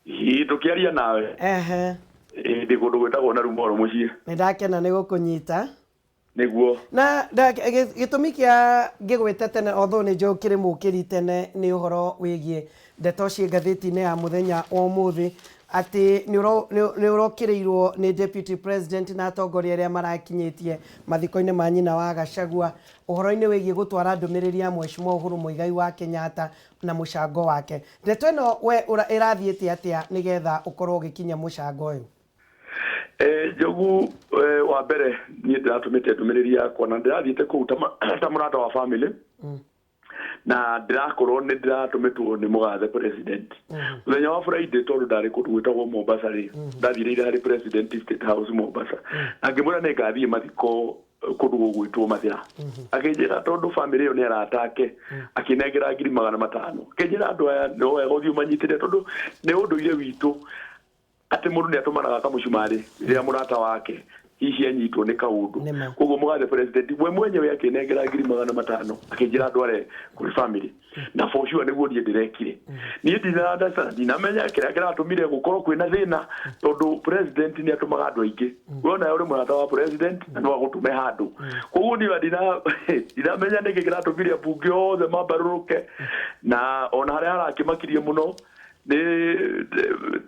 Ĩ, tũkĩaria nawe. Ĩ, ndĩ kũndũ gwĩtagwo na Rumoro mũciĩ. Nĩ ndakena nĩ gũkũnyita. Nĩguo. Na gĩtũmi kĩa ngĩgwĩte tene, although nĩ njũĩ ũkĩrĩ mũkĩri tene, nĩ ũhoro wĩgiĩ ndeto ciĩ ngathĩti-inĩ ya mũthenya wa ũmũthĩ atĩ nĩ ũrokĩrĩirwo nĩ deputy president na atongoria arĩa marakinyĩtie mathiko-inĩ ma nyina wa Gachagua, ũhoro-inĩ wĩgiĩ gũtwara ndũmĩrĩri ya Mheshimiwa Uhuru Muigai wa Kenyatta na mũcango wake. Ndeto ĩno we ĩrathiĩte atĩa nĩgetha ũkorwo ũgĩkinyia mũcango ũyũ? Njogu, wa mbere niĩ ndĩratũmĩte ndũmĩrĩri yakwa na ndĩrathiĩte kũu ta mũrata wa family. Na ndĩrakorwo nĩ ndĩratũmĩtwo nĩ mũgathe president mũthenya wa Friday, tondũ ndarĩ kũndũ gwĩtagwo Mombasa rĩ, ndathirĩire harĩ president State House Mombasa, na ngĩmwĩra nĩ ngathiĩ mathiko kũndũ gũgwĩtwo Mathĩra. Akĩnjĩra tondũ family ĩyo nĩ arata ake, akĩnengera 500,000, akĩnjĩra andũ aya no wega ũthiĩ ũmanyitĩre, tondũ nĩ ũndũire witũ atĩ mũndũ nĩ atũmanaga kamũcumarĩ rĩrĩa mũrata wake hihi anyitwo nĩ kaũndũ. Nĩma. Koguo mũgathe president we mwenyewe akĩnengera 500,000, akĩnjĩra ndware kũrĩ family, na for sure nĩguo niĩ ndĩrekire. Niĩ ndina understand, ndinamenya kĩrĩa kĩratũmire gũkorwo kwĩna thĩna, tondũ president nĩ atũmaga andũ aingĩ. We ona ũrĩ mũrata wa president na no agũtũme handũ. Koguo niĩ ndinamenya nĩkĩ kĩratũmire ambunge othe mambarũrũke, na ona harĩa harakĩmakirie mũno nĩ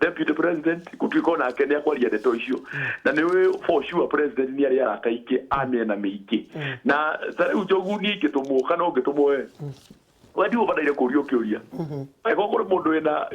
deputy president gũtuĩka onake nĩ akwaria ndeto icio. Na nĩ for sure president nĩ arĩ arata aingĩ a mĩena mĩingĩ, na ta rĩu Njogu, niĩ ingĩtũmwo kana ũngĩtũmwo we, we ndiũ ũbataire kũrio kĩũria. Angĩkorwo kũrĩ mũndũ wĩna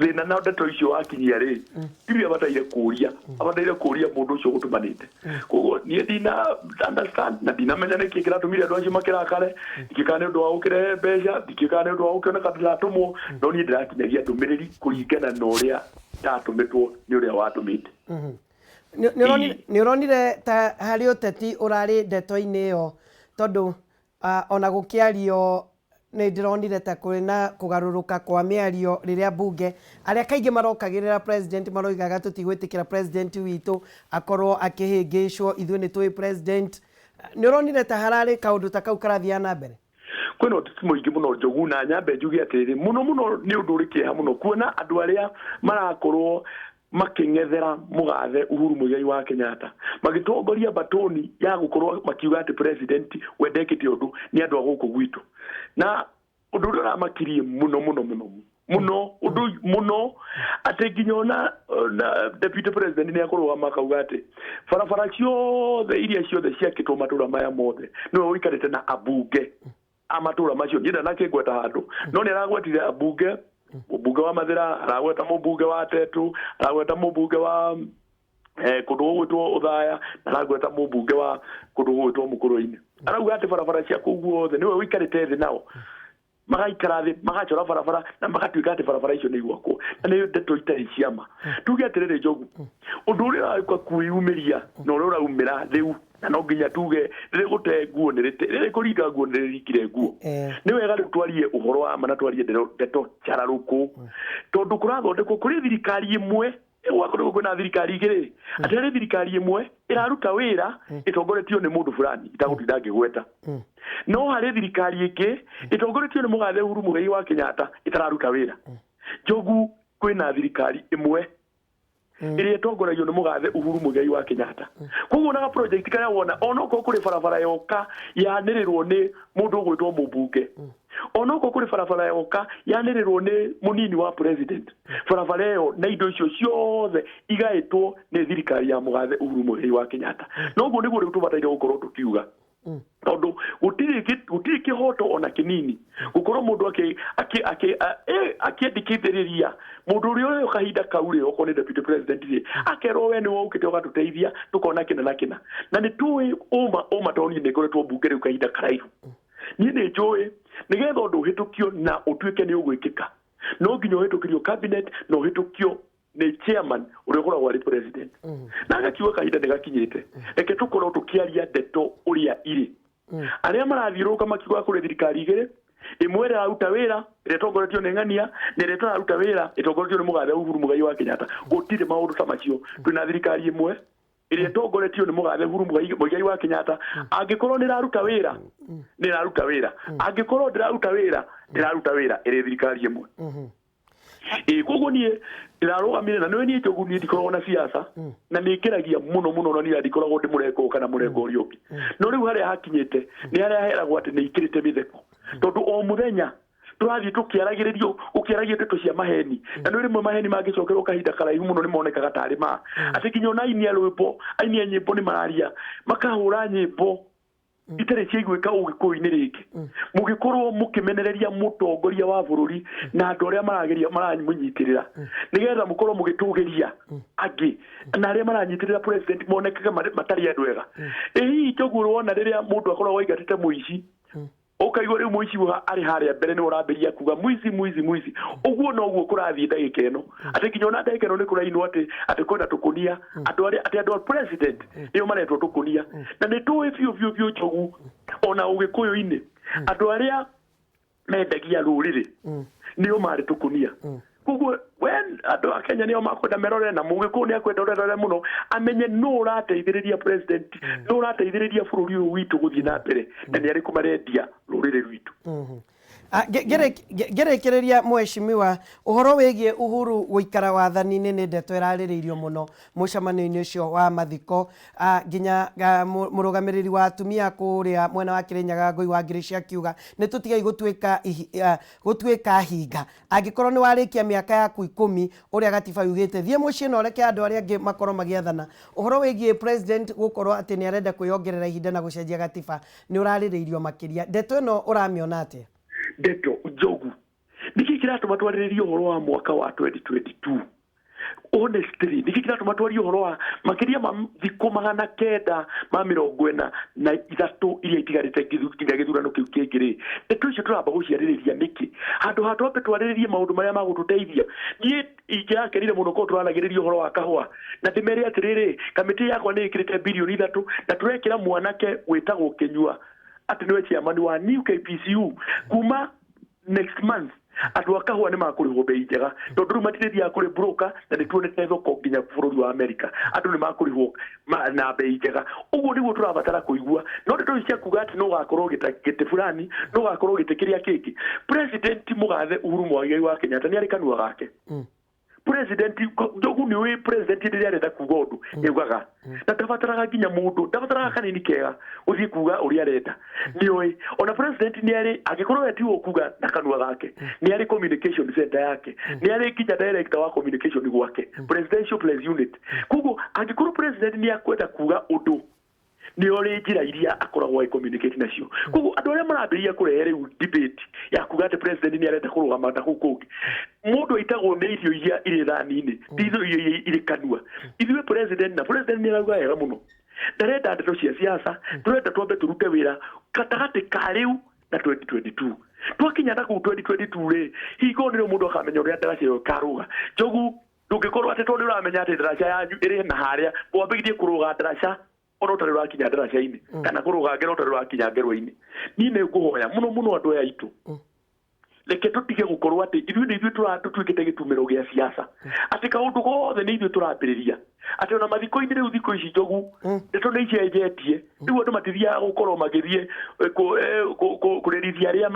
thĩna na ndeto icio wakinyia rĩ, tiwe abataire kũria, abataire kũria mũndũ ũcio ũgũtũmanĩte. Koguo niĩ ndina understand na ndinamenya nĩkĩ kĩratũmire andũ acio makĩrakare. Ndikĩũĩ kana nĩ ũndũ wa gũkĩrehe mbeca, ndikĩũĩ kana nĩ ũndũ wa gũkĩoneka ndĩratũmwo, no niĩ ndĩrakinyagia ndũmĩrĩri kũringana na ũrĩa ndatũmĩtwo nĩ ũrĩa watũmĩte. Nĩ ũronire ta harĩ ũteti ũrarĩ ndeto-inĩ ĩyo, tondũ ona gũkĩario nĩ ndĩronire ta kũrĩ na kũgarũrũka kwa mĩario rĩrĩa mbunge arĩa kaingĩ marokagĩrĩra president maroigaga tũtigwĩtĩkĩra president witũ akorwo akĩhĩngĩcwo, ithuĩ nĩ tũĩ president. Nĩ ũronire ta hararĩ kaũndũ ta kau karathiaga na mbere? Kwĩna ũteti mũingĩ mũno, Njogu, na nyambe njuge atĩrĩrĩ, mũno mũno nĩ ũndũ ũrĩ kĩeha mũno kuona andũ arĩa marakorwo makĩng'ethera mũgathe Uhuru Muigai wa Kenyatta magĩtongoria batoni ya gũkorwo makiuga atĩ president we ndekĩte ũndũ nĩ andũ a gũkũ gwitũ. Na ũndũ ũrĩa ũramakirie mũno mũno mũno mũno, ũndũ mũno atĩ nginya ona na deputy president nĩ akũrũgama akauga atĩ barabara ciothe iria ciothe ciakĩtwo matũra maya mothe nĩwe ũikarĩte na ambunge a matũra macio. Niĩ ndanakĩngweta handũ, no nĩ aragwetire ambunge, mũmbunge wa Mathĩra, aragweta mũmbunge wa Tetu, aragweta mũmbunge wa kũndũ gũgwĩtwo Ũthaya, na aragweta mũmbunge wa kũndũ gũgwĩtwo Mũkũrwe-inĩ. Arauga atĩ barabara cia kũu guothe nĩwe ũikarĩte thĩ nao, magaikara thĩ magacora barabara na magatuĩka atĩ barabara icio nĩ igwakwo, na nĩ ndeto itarĩ ciama. Tuge atĩrĩrĩ, Njogu, ũndũ ũrĩa ũrauka kwĩyumĩria na ũrĩa ũraumĩra rĩu, na no nginya tuge rĩrĩ gũte nguo nĩ rĩrĩ kũringa nguo nĩ rĩringire nguo. Nĩ wega rĩu twarie ũhoro wa ma na twarie ndeto njararũkũ, tondũ kũrathondekwo kũrĩ thirikari ĩmwe, gwakorwo kwĩna thirikari igĩrĩ, atĩ harĩ thirikari ĩmwe ĩraruta wĩra ĩtongoretio nĩ mũndũ fulani itagũtinda ngĩgweta, no harĩ thirikari ĩngĩ ĩtongoretio nĩ mũgathe Uhuru Muigai wa Kenyatta ĩtararuta wĩra. Njogu, kwĩna thirikari ĩmwe ĩrĩa ĩtongoragio nĩ mũgathe Uhuru Muigai wa Kenyatta. Koguo onaga project karĩa wona, onokorwo kũrĩ barabara yoka yanĩrĩrwo nĩ mũndũ ũgwĩtwo mũmbunge, onokorwo kũrĩ barabara yoka yanĩrĩrwo nĩ mũnini wa president, barabara ĩyo na indo icio ciothe igaĩtwo nĩ thirikari ya mũgathe Uhuru Muigai wa Kenyatta. Noguo nĩguo rĩu tũbataire gũkorwo tũkiuga, tondũ gũtirĩ kĩhoto ona kĩnini gũkorwo mũndũ akĩandĩkithĩrĩria mũndũ ũrĩa ũrĩ kahinda kau rĩ, okorwo nĩ deputy president rĩ, akerwo we nĩwe ũkĩte ũgatũteithia tũkona kĩna na kĩna. Na nĩ tũĩ ũma ũma, tondũ niĩ nĩ ngoretwo mbunge rĩu kahinda karaihu, niĩ nĩ njũĩ nĩgetha ũndũ ũhĩtũkio na ũtuĩke nĩ ũgwĩkĩka, no nginya ũhĩtũkĩrio cabinet na ũhĩtũkio nĩ chairman ũrĩa ũkoragwo arĩ president. Na agakiuga kahinda nĩ gakinyĩte, reke tũkorwo tũkĩaria ndeto ũrĩa irĩ. Arĩa marathiũrũrũka makiuga kũrĩ thirikari igĩrĩ, ĩmwe ĩraruta wĩra ĩrĩa ĩtongoretio nĩ ng'ania, na ĩrĩa ĩtararuta wĩra ĩtongoretio nĩ mũgathe Uhuru Muigai wa Kenyatta, gũtirĩ maũndũ ta macio. Twĩna thirikari ĩmwe ĩrĩa ĩtongoretio nĩ mũgathe Uhuru Muigai wa Kenyatta. Angĩkorwo nĩ ĩraruta wĩra, nĩ ĩraruta wĩra; angĩkorwo ndĩraruta wĩra, ndĩraruta wĩra. Ĩrĩ thirikari ĩmwe. Ĩ koguo niĩ ndĩrarũgamire na nĩwe niĩ Njogu, niĩ ndikoragwo na siasa na nĩ ngeragia mũno mũno, na niĩ ndikoragwo ndĩ mũrengo kana mũrengo ũrĩa ũngĩ, no rĩu harĩa hakinyĩte nĩ harĩa heragwo atĩ nĩ ikĩrĩte mĩtheko, tondũ o mũthenya tũrathiĩ tũkĩaragĩrĩrio, ũkĩaragia ndeto cia maheni, na nĩ rĩmwe maheni mangĩcokerwo kahinda karaihu mũno nĩ monekaga tarĩ ma, atĩ nginya ona aini a rwĩmbo, aini a nyĩmbo nĩ mararia makahũra nyĩmbo itarĩ ciaiguĩka ũgĩkũyũ-inĩ rĩngĩ, mũgĩkorwo mũkĩmenereria mũtongoria wa bũrũri na andũ arĩa marageria maramũnyitĩrĩra, nĩgetha mũkorwo mũgĩtũgĩria angĩ, na arĩa maranyitĩrĩra president monekage matarĩ andũ ega. Ĩ hihi Njogu, wona rĩrĩa mũndũ akoragwo aigatĩte mũici Ũkaigua rĩu mũici arĩ harĩa mbere nĩ ũrambĩrĩria kuga mũici, mũici, mũici. Ũguo noguo kũrathiĩ ndagĩka ĩno, atĩ nginya ona ndagĩka ĩno nĩ kũrainwo atĩ atĩ kwĩna tũkũnia, andũ arĩa atĩ andũ a president nĩo maretwo tũkũnia. Na nĩ tũĩ biũ biũ biũ, Njogu, ona Ũgĩkũyũ-inĩ andũ arĩa mendagia rũrĩrĩ nĩo marĩ tũkũnia. Koguo we andũ a Kenya nĩo makwenda merore, na Mũgĩkũyũ nĩ akwenda ũrerore mũno amenye nũ ũrateithĩrĩria president, nũ ũrateithĩrĩria bũrũri ũyũ witũ gũthiĩ na mbere, na nĩ arĩkũ marendia rũrĩrĩ rwitũ. Ngĩrĩkĩrĩria, mheshimiwa, ũhoro wĩgiĩ Uhuru gũikara wathani-inĩ nĩ ndeto ĩrarĩrĩirio mũno mũcemanio-inĩ ũcio wa mathiko. Nginya mũrũgamĩrĩri wa atumia kũrĩa mwena wa Kĩrĩnyaga, Ngũi wa Ngirici, akiuga nĩ tũtigei gũtuĩka hinga. Angĩkorwo nĩ warĩkia mĩaka yaku 10 ũrĩa gatiba yugĩte, thiĩ mũciĩ na ũreke andũ arĩa angĩ makorwo magĩathana. Ũhoro wĩgiĩ president gũkorwo atĩ nĩ arenda kwĩyongerera ihinda na gũcenjia gatiba nĩ ũrarĩrĩirio makĩria. Ndeto ĩno ũramĩona atĩa? Ndeto, Njogu, nĩkĩ kĩratũma twarĩrĩrie ũhoro wa mwaka wa 2022? Honestly, nĩkĩ kĩratũma twarie ũhoro wa makĩria ma thikũ 943 iria itigarĩte nginya gĩthurano kĩu kĩngĩ rĩ? Ndeto icio tũramba gũciarĩrĩria nĩkĩ handũ ha twambe twarĩrĩrie maũndũ marĩa magũtũteithia? Niĩ ingĩrakenire mũno korwo tũranagĩrĩria ũhoro wa kahũa na ndĩmere atĩrĩrĩ, kamĩtĩ yakwa nĩ ĩkĩrĩte birioni 3 na tũrekĩra mwanake wĩtagwo Kĩnyua atĩ nĩwe chairman wa new KPCU. Kuma next month andũ a kahũa nĩ makũrĩhwo bei njega, tondũ rĩu matirĩthiaga kũrĩ broker, na nĩ tuonete thoko nginya bũrũri wa America, andũ nĩ makũrĩhwo na bei njega. Ũguo nĩguo tũrabatara kũigua. No ndeto ici cia kuga atĩ no ũgakorwo gĩtĩ fulani, no ũgakorwo gĩtĩ kĩrĩa kĩngĩ, President mũgathe Uhuru Muigai wa Kenyatta nĩ arĩ kanua gake. President, Njogu, nĩ ũĩ president hĩndĩ ĩrĩa arenda kuga ũndũ nĩaugaga, na ndabataraga nginya mũndũ, ndabataraga kanini kega gũthiĩ kuga ũrĩa arenda. Nĩ oĩ ona president nĩ arĩ, angĩkorwo we tiwe ũkuga na kanua gake, nĩ arĩ communication center yake, nĩ arĩ nginya director wa communication gwake, presidential press unit. Koguo angĩkorwo president nĩ akwenda kuga ũndũ, nĩ orĩ njĩra iria akoragwo agĩcommunicate nacio. Koguo andũ arĩa marambĩrĩria kũrehe rĩu debate ya kuga atĩ president nĩ arenda kũrũgama na kũu kũngĩ, mũndũ aitagwo nĩ irio iria irĩ thani-inĩ, ti irio iria irĩ kanua. Ithuĩ president, na president nĩ arauga wega mũno, ndarenda ndeto cia siasa. Tũrenda twambe tũrute wĩra gatagatĩ ka rĩu na 2022. Twakinya na kũu 2022 rĩ, hingo nĩrĩo mũndũ akamenya ũrĩa ndaraca ĩyo ĩkarũga. Njogu, ndũngĩkorwo atĩ tondũ nĩ ũramenya atĩ ndaraca yanyu ĩrĩ na harĩa, wambĩrĩrie kũrũga ndaraca ona ũtarĩ ũrakinya ndaraca-inĩ, kana kũrũga ngero ũtarĩ ũrakinya ngero-inĩ. Niĩ nĩ ngũhoya mũno mũno andũ aya aitũ, reke tũtige gũkorwo atĩ ithuĩ nĩ ithuĩ tũtuĩkĩte gĩtumĩro gĩa siasa, atĩ kaũndũ gothe nĩ ithuĩ tũrambĩrĩria, atĩ ona mathiko-inĩ rĩu thikũ ici, Njogu, ndeto nĩ icenjetie. Rĩu andũ matithiaga gũkorwo magĩthiĩ kũrĩrithia arĩa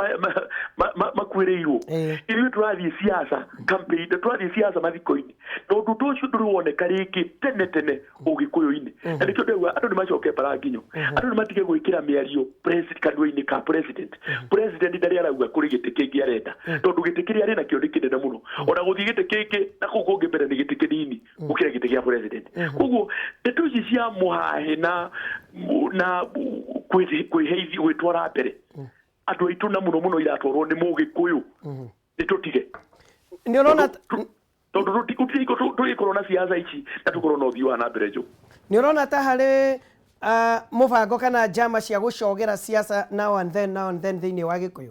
makuĩrĩirwo. Ithuĩ tũrathiĩ siasa campaign, tũrathiĩ siasa mathiko-inĩ, na ũndũ ta ũcio ndũrĩ woneka rĩngĩ tene tene Ũgĩkũyũ-inĩ. Na nĩkĩo ndĩrauga andũ nĩ macoke baranginyo, andũ nĩ matige gwĩkĩra mĩario kanua-inĩ ka president. President ndarĩ arauga kũrĩ gĩtĩ kĩngĩ arenda, tondũ gĩtĩ kĩrĩa arĩ nakĩo nĩ kĩnene mũno. Ona gũthiĩ gĩtĩ kĩngĩ na kũu kũngĩ mbere nĩ gĩtĩ kĩnini gũkĩra gĩtĩ gĩa president. Koguo ndeto ici cia mũhahĩ na kwĩheithia, gwĩtwara mbere, andũ aitũ, na mũno mũno iratwarwo nĩ Mũgĩkũyũ, nĩ tũtige. Nĩ ũrona Tondũ gũtirĩ hingo tũgĩkorwo na siasa ici na tũkorwo na ũthii wa na mbere, Njogu. Nĩ ũrona ta harĩ mũbango kana njama cia gũcogera siasa now and then, now and then thĩinĩ wa Gĩkũyũ?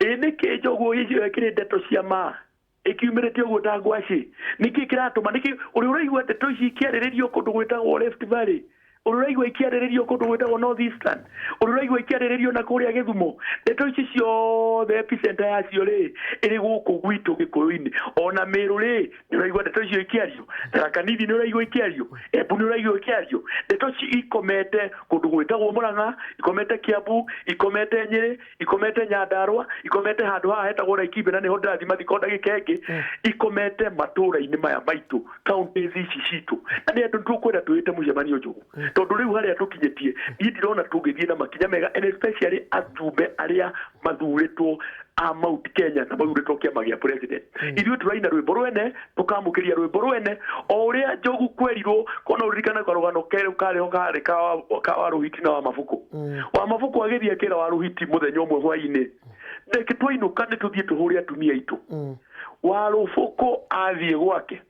Ĩ nĩkĩ, Njogu, icio ĩkĩrĩ ndeto cia ma ĩkiumĩrĩte ũguo ta ngwacĩ? Nĩkĩ kĩratũma? Nĩkĩ ũrĩa ũraigua ndeto ici ikĩarĩrĩrio kũndũ gwĩtagwo Rift Valley, ũrĩa ũraigua ikĩarĩrĩrio kũndũ gwĩtagwo North Eastern, ũrĩa ũraigua ikĩarĩrĩrio na kũrĩa Gĩthumo? Ndeto ici ciothe epicenter yacio rĩ ĩrĩ gũkũ gwitũ Gĩkũyũ-inĩ. Ona Mĩrũ rĩ, nĩ ũraigua ndeto icio ikĩario? Tharaka Nithi nĩ ũraigua ikĩario? Embu nĩ ũraigua ikĩario? Ndeto ici ikomete kũndũ gwĩtagwo Mũrang'a, ikomete Kiambu, ikomete Nyĩrĩ, ikomete Nyandarua, ikomete handũ haha hetagwo Laikipia, na nĩho ndĩrathiĩ mathiko ndagĩka ĩngĩ. Ikomete matũũra-inĩ maya maitũ, counties ici citũ. Na nĩ andũ tũkwenda twĩte mũcemanio, Njogu, tondũ rĩu harĩa tũkinyĩtie niĩ ndirona tũngĩthiĩ na makinya mega, and especially ajumbe arĩa mathurĩtwo a Mount Kenya na mathurĩtwo kĩama gĩa president. Ithuĩ tũraina rwĩmbo rwene, tũkamũkĩria rwĩmbo rwene o ũrĩa, Njogu, kwerirwo. Kona ũririkane karũgano kerũ karĩho karĩ ka Waruhiti na wa Mabuku. Wa Mabuku agĩthiĩ akĩra Waruhiti mũthenya ũmwe hwainĩ, "Reke twainũka nĩ tũthiĩ tũhũre atumia aitũ." Warũbũkũ athiĩ gwake.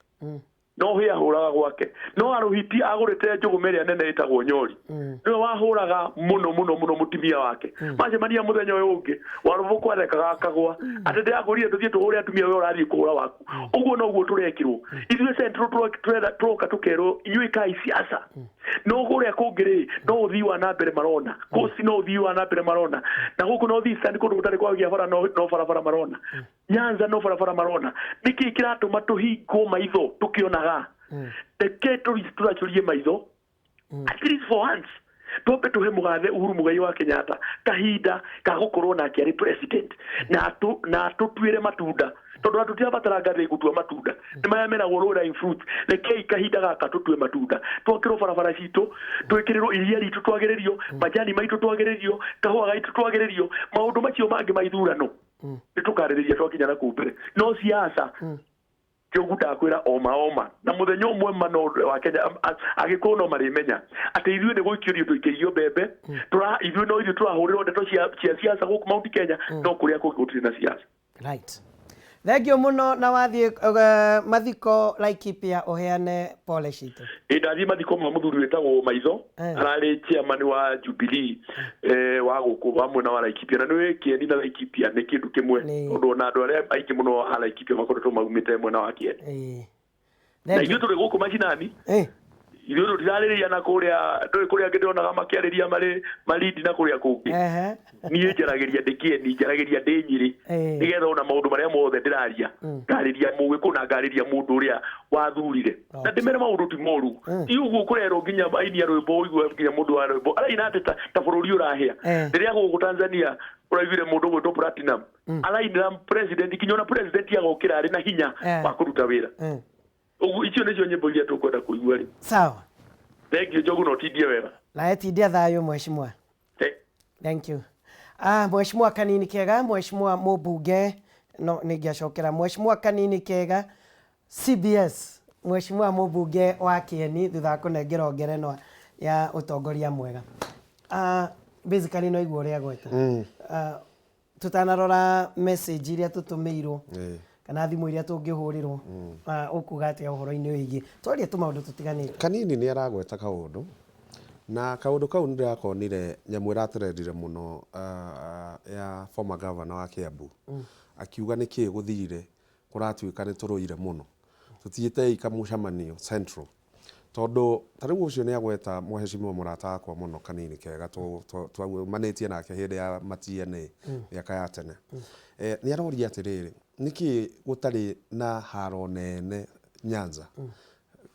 No hĩ ahũraga gwake, no Arũhiti agũrĩte njũgũma ĩrĩa nene ĩtagwo nyori. Nĩwe wahũraga mũno mũno mũno mũtumia wake. Macemania mũthenya ũyũ ũngĩ, Warũbũkũ athekaga akagwa, atĩ ndĩrakũrire tũthiĩ tũhũre atumia, we ũrathiĩ kũhũra waku. Ũguo noguo tũrekĩrwo ithuĩ Central. Tũroka tũkerwo, inyuĩ kai siasa, no kũrĩa kũngĩ rĩ, no ũthii wa na mbere marona. Coast no ũthii wa na mbere marona, na gũkũ North Eastern kũndũ gũtarĩ kwagĩa bara, no barabara marona. Nyanza no barabara marona. Nĩkĩ kĩratũma tũhingwo maitho tũkĩonaga? Reke tũracũrie maitho at least for once, twambe tũhe mũgathe Uhuru Muigai wa Kenyatta kahinda ka gũkorwo nake arĩ president na atũtuĩre matunda, tondũ andũ tirabatara ngathĩ gũtua matunda, nĩ marĩa meragwo low lying fruit. Rekei kahinda gaka tũtue matunda, twakĩrwo barabara citũ, twĩkĩrĩrwo iria ritũ, twagĩrĩrio majani maitũ, twagĩrĩrio kahũa gaitũ, twagĩrĩrio maũndũ macio mangĩ ma ithurano nĩ tũkarĩrĩria twakinya na kũu mbere. No siasa, Njogu, ndakwĩra oma oma na mũthenya ũmwe ma no wa Kenya agĩkũyũ no marĩmenya atĩ ithuĩ nĩ gũikĩrio tũikĩirio mbembe. Tũra ithuĩ no ithuĩ tũrahũrĩrwo ndeto cia siasa gũkũ Mount Kenya, no kũrĩa kũngĩ gũtirĩ na siasa. Right, thank you mũno. Na wathiĩ mathiko Laikipia, ũheane pole citũ. Ĩ, ndathiĩ mathiko ma mũthuri wĩtagwo Maitho. Ararĩ chairman wa Jubilee wa gũkũ wa mwena wa Laikipia, na nĩ Kĩeni na Laikipia nĩ kĩndũ kĩmwe, tondũ ona andũ arĩa aingĩ mũno a Laikipia makoretwo maumĩte mwena wa Kĩeni. Na Thank you. Ithuĩ tũrĩ gũkũ macinani. Ithuĩ tũtirarĩrĩria na kũrĩa, ndũĩ kũrĩa angĩ ndĩronaga makĩarĩria marĩ Malindi na kũrĩa kũngĩ. Niĩ njaragĩria ndĩ Kĩeni, njaragĩria ndĩ Nyĩrĩ, nĩgetha ona maũndũ marĩa mothe ndĩraria, ngarĩria Mũgĩkũyũ na ngarĩria mũndũ ũrĩa wathurire na ndĩmere maũndũ ti moru. Ti ũguo kũrerwo nginya aini a rwĩmbo, ũigue nginya mũndũ wa rwĩmbo araina atĩ ta bũrũri ũrahĩa. Rĩrĩa gũkũ Tanzania ũraiguire mũndũ ũgwĩtwo Platinum arainĩra president, nginya ona president agokĩra arĩ na hinya wa kũruta wĩra. Ũguo icio nĩcio nyĩmbo iria tũkwenda kũigua rĩ. Sawa. Thank you, Njogu, na ũtindie wega. Nawe tindia thayũ, mheshimiwa. Thank you. Ah, Mheshimiwa Kanini Kega, Mheshimiwa mũmbunge, no nĩngĩacokera Mheshimiwa Kanini Kega CBS, Mheshimiwa mũmbunge wa Kĩeni, thutha wa kũnengerwo ngerenwa ya ũtongoria mwega. Ah, basically no igua ũrĩa agweta. Ah, tũtanarora message iria tũtũmĩirwo kana thimũ iria tũngĩhũrĩrwo, ah, ũkuga atĩa ũhoro-inĩ wĩgiĩ twarie tũmaũndũ tũtiganĩte? Kanini nĩ aragweta kaũndũ, na kaũndũ kau nĩ ndĩrakonire nyamũ ĩratrendire mũno ya former governor wa Kiambu, akiuga nĩkĩ gũthire kũratuĩka nĩ tũrũire mũno, tũthiĩte kamũcemanio Central, tondũ ta rĩu ũcio nĩ agweta mheshimiwa mũrata wakwa mũno Kanini Kega, twaumanĩtie nake hĩndĩ ya ma TNA mĩaka ya tene. Nĩ aroria atĩrĩrĩ, nĩkĩ gũtarĩ na haro nene Nyanza,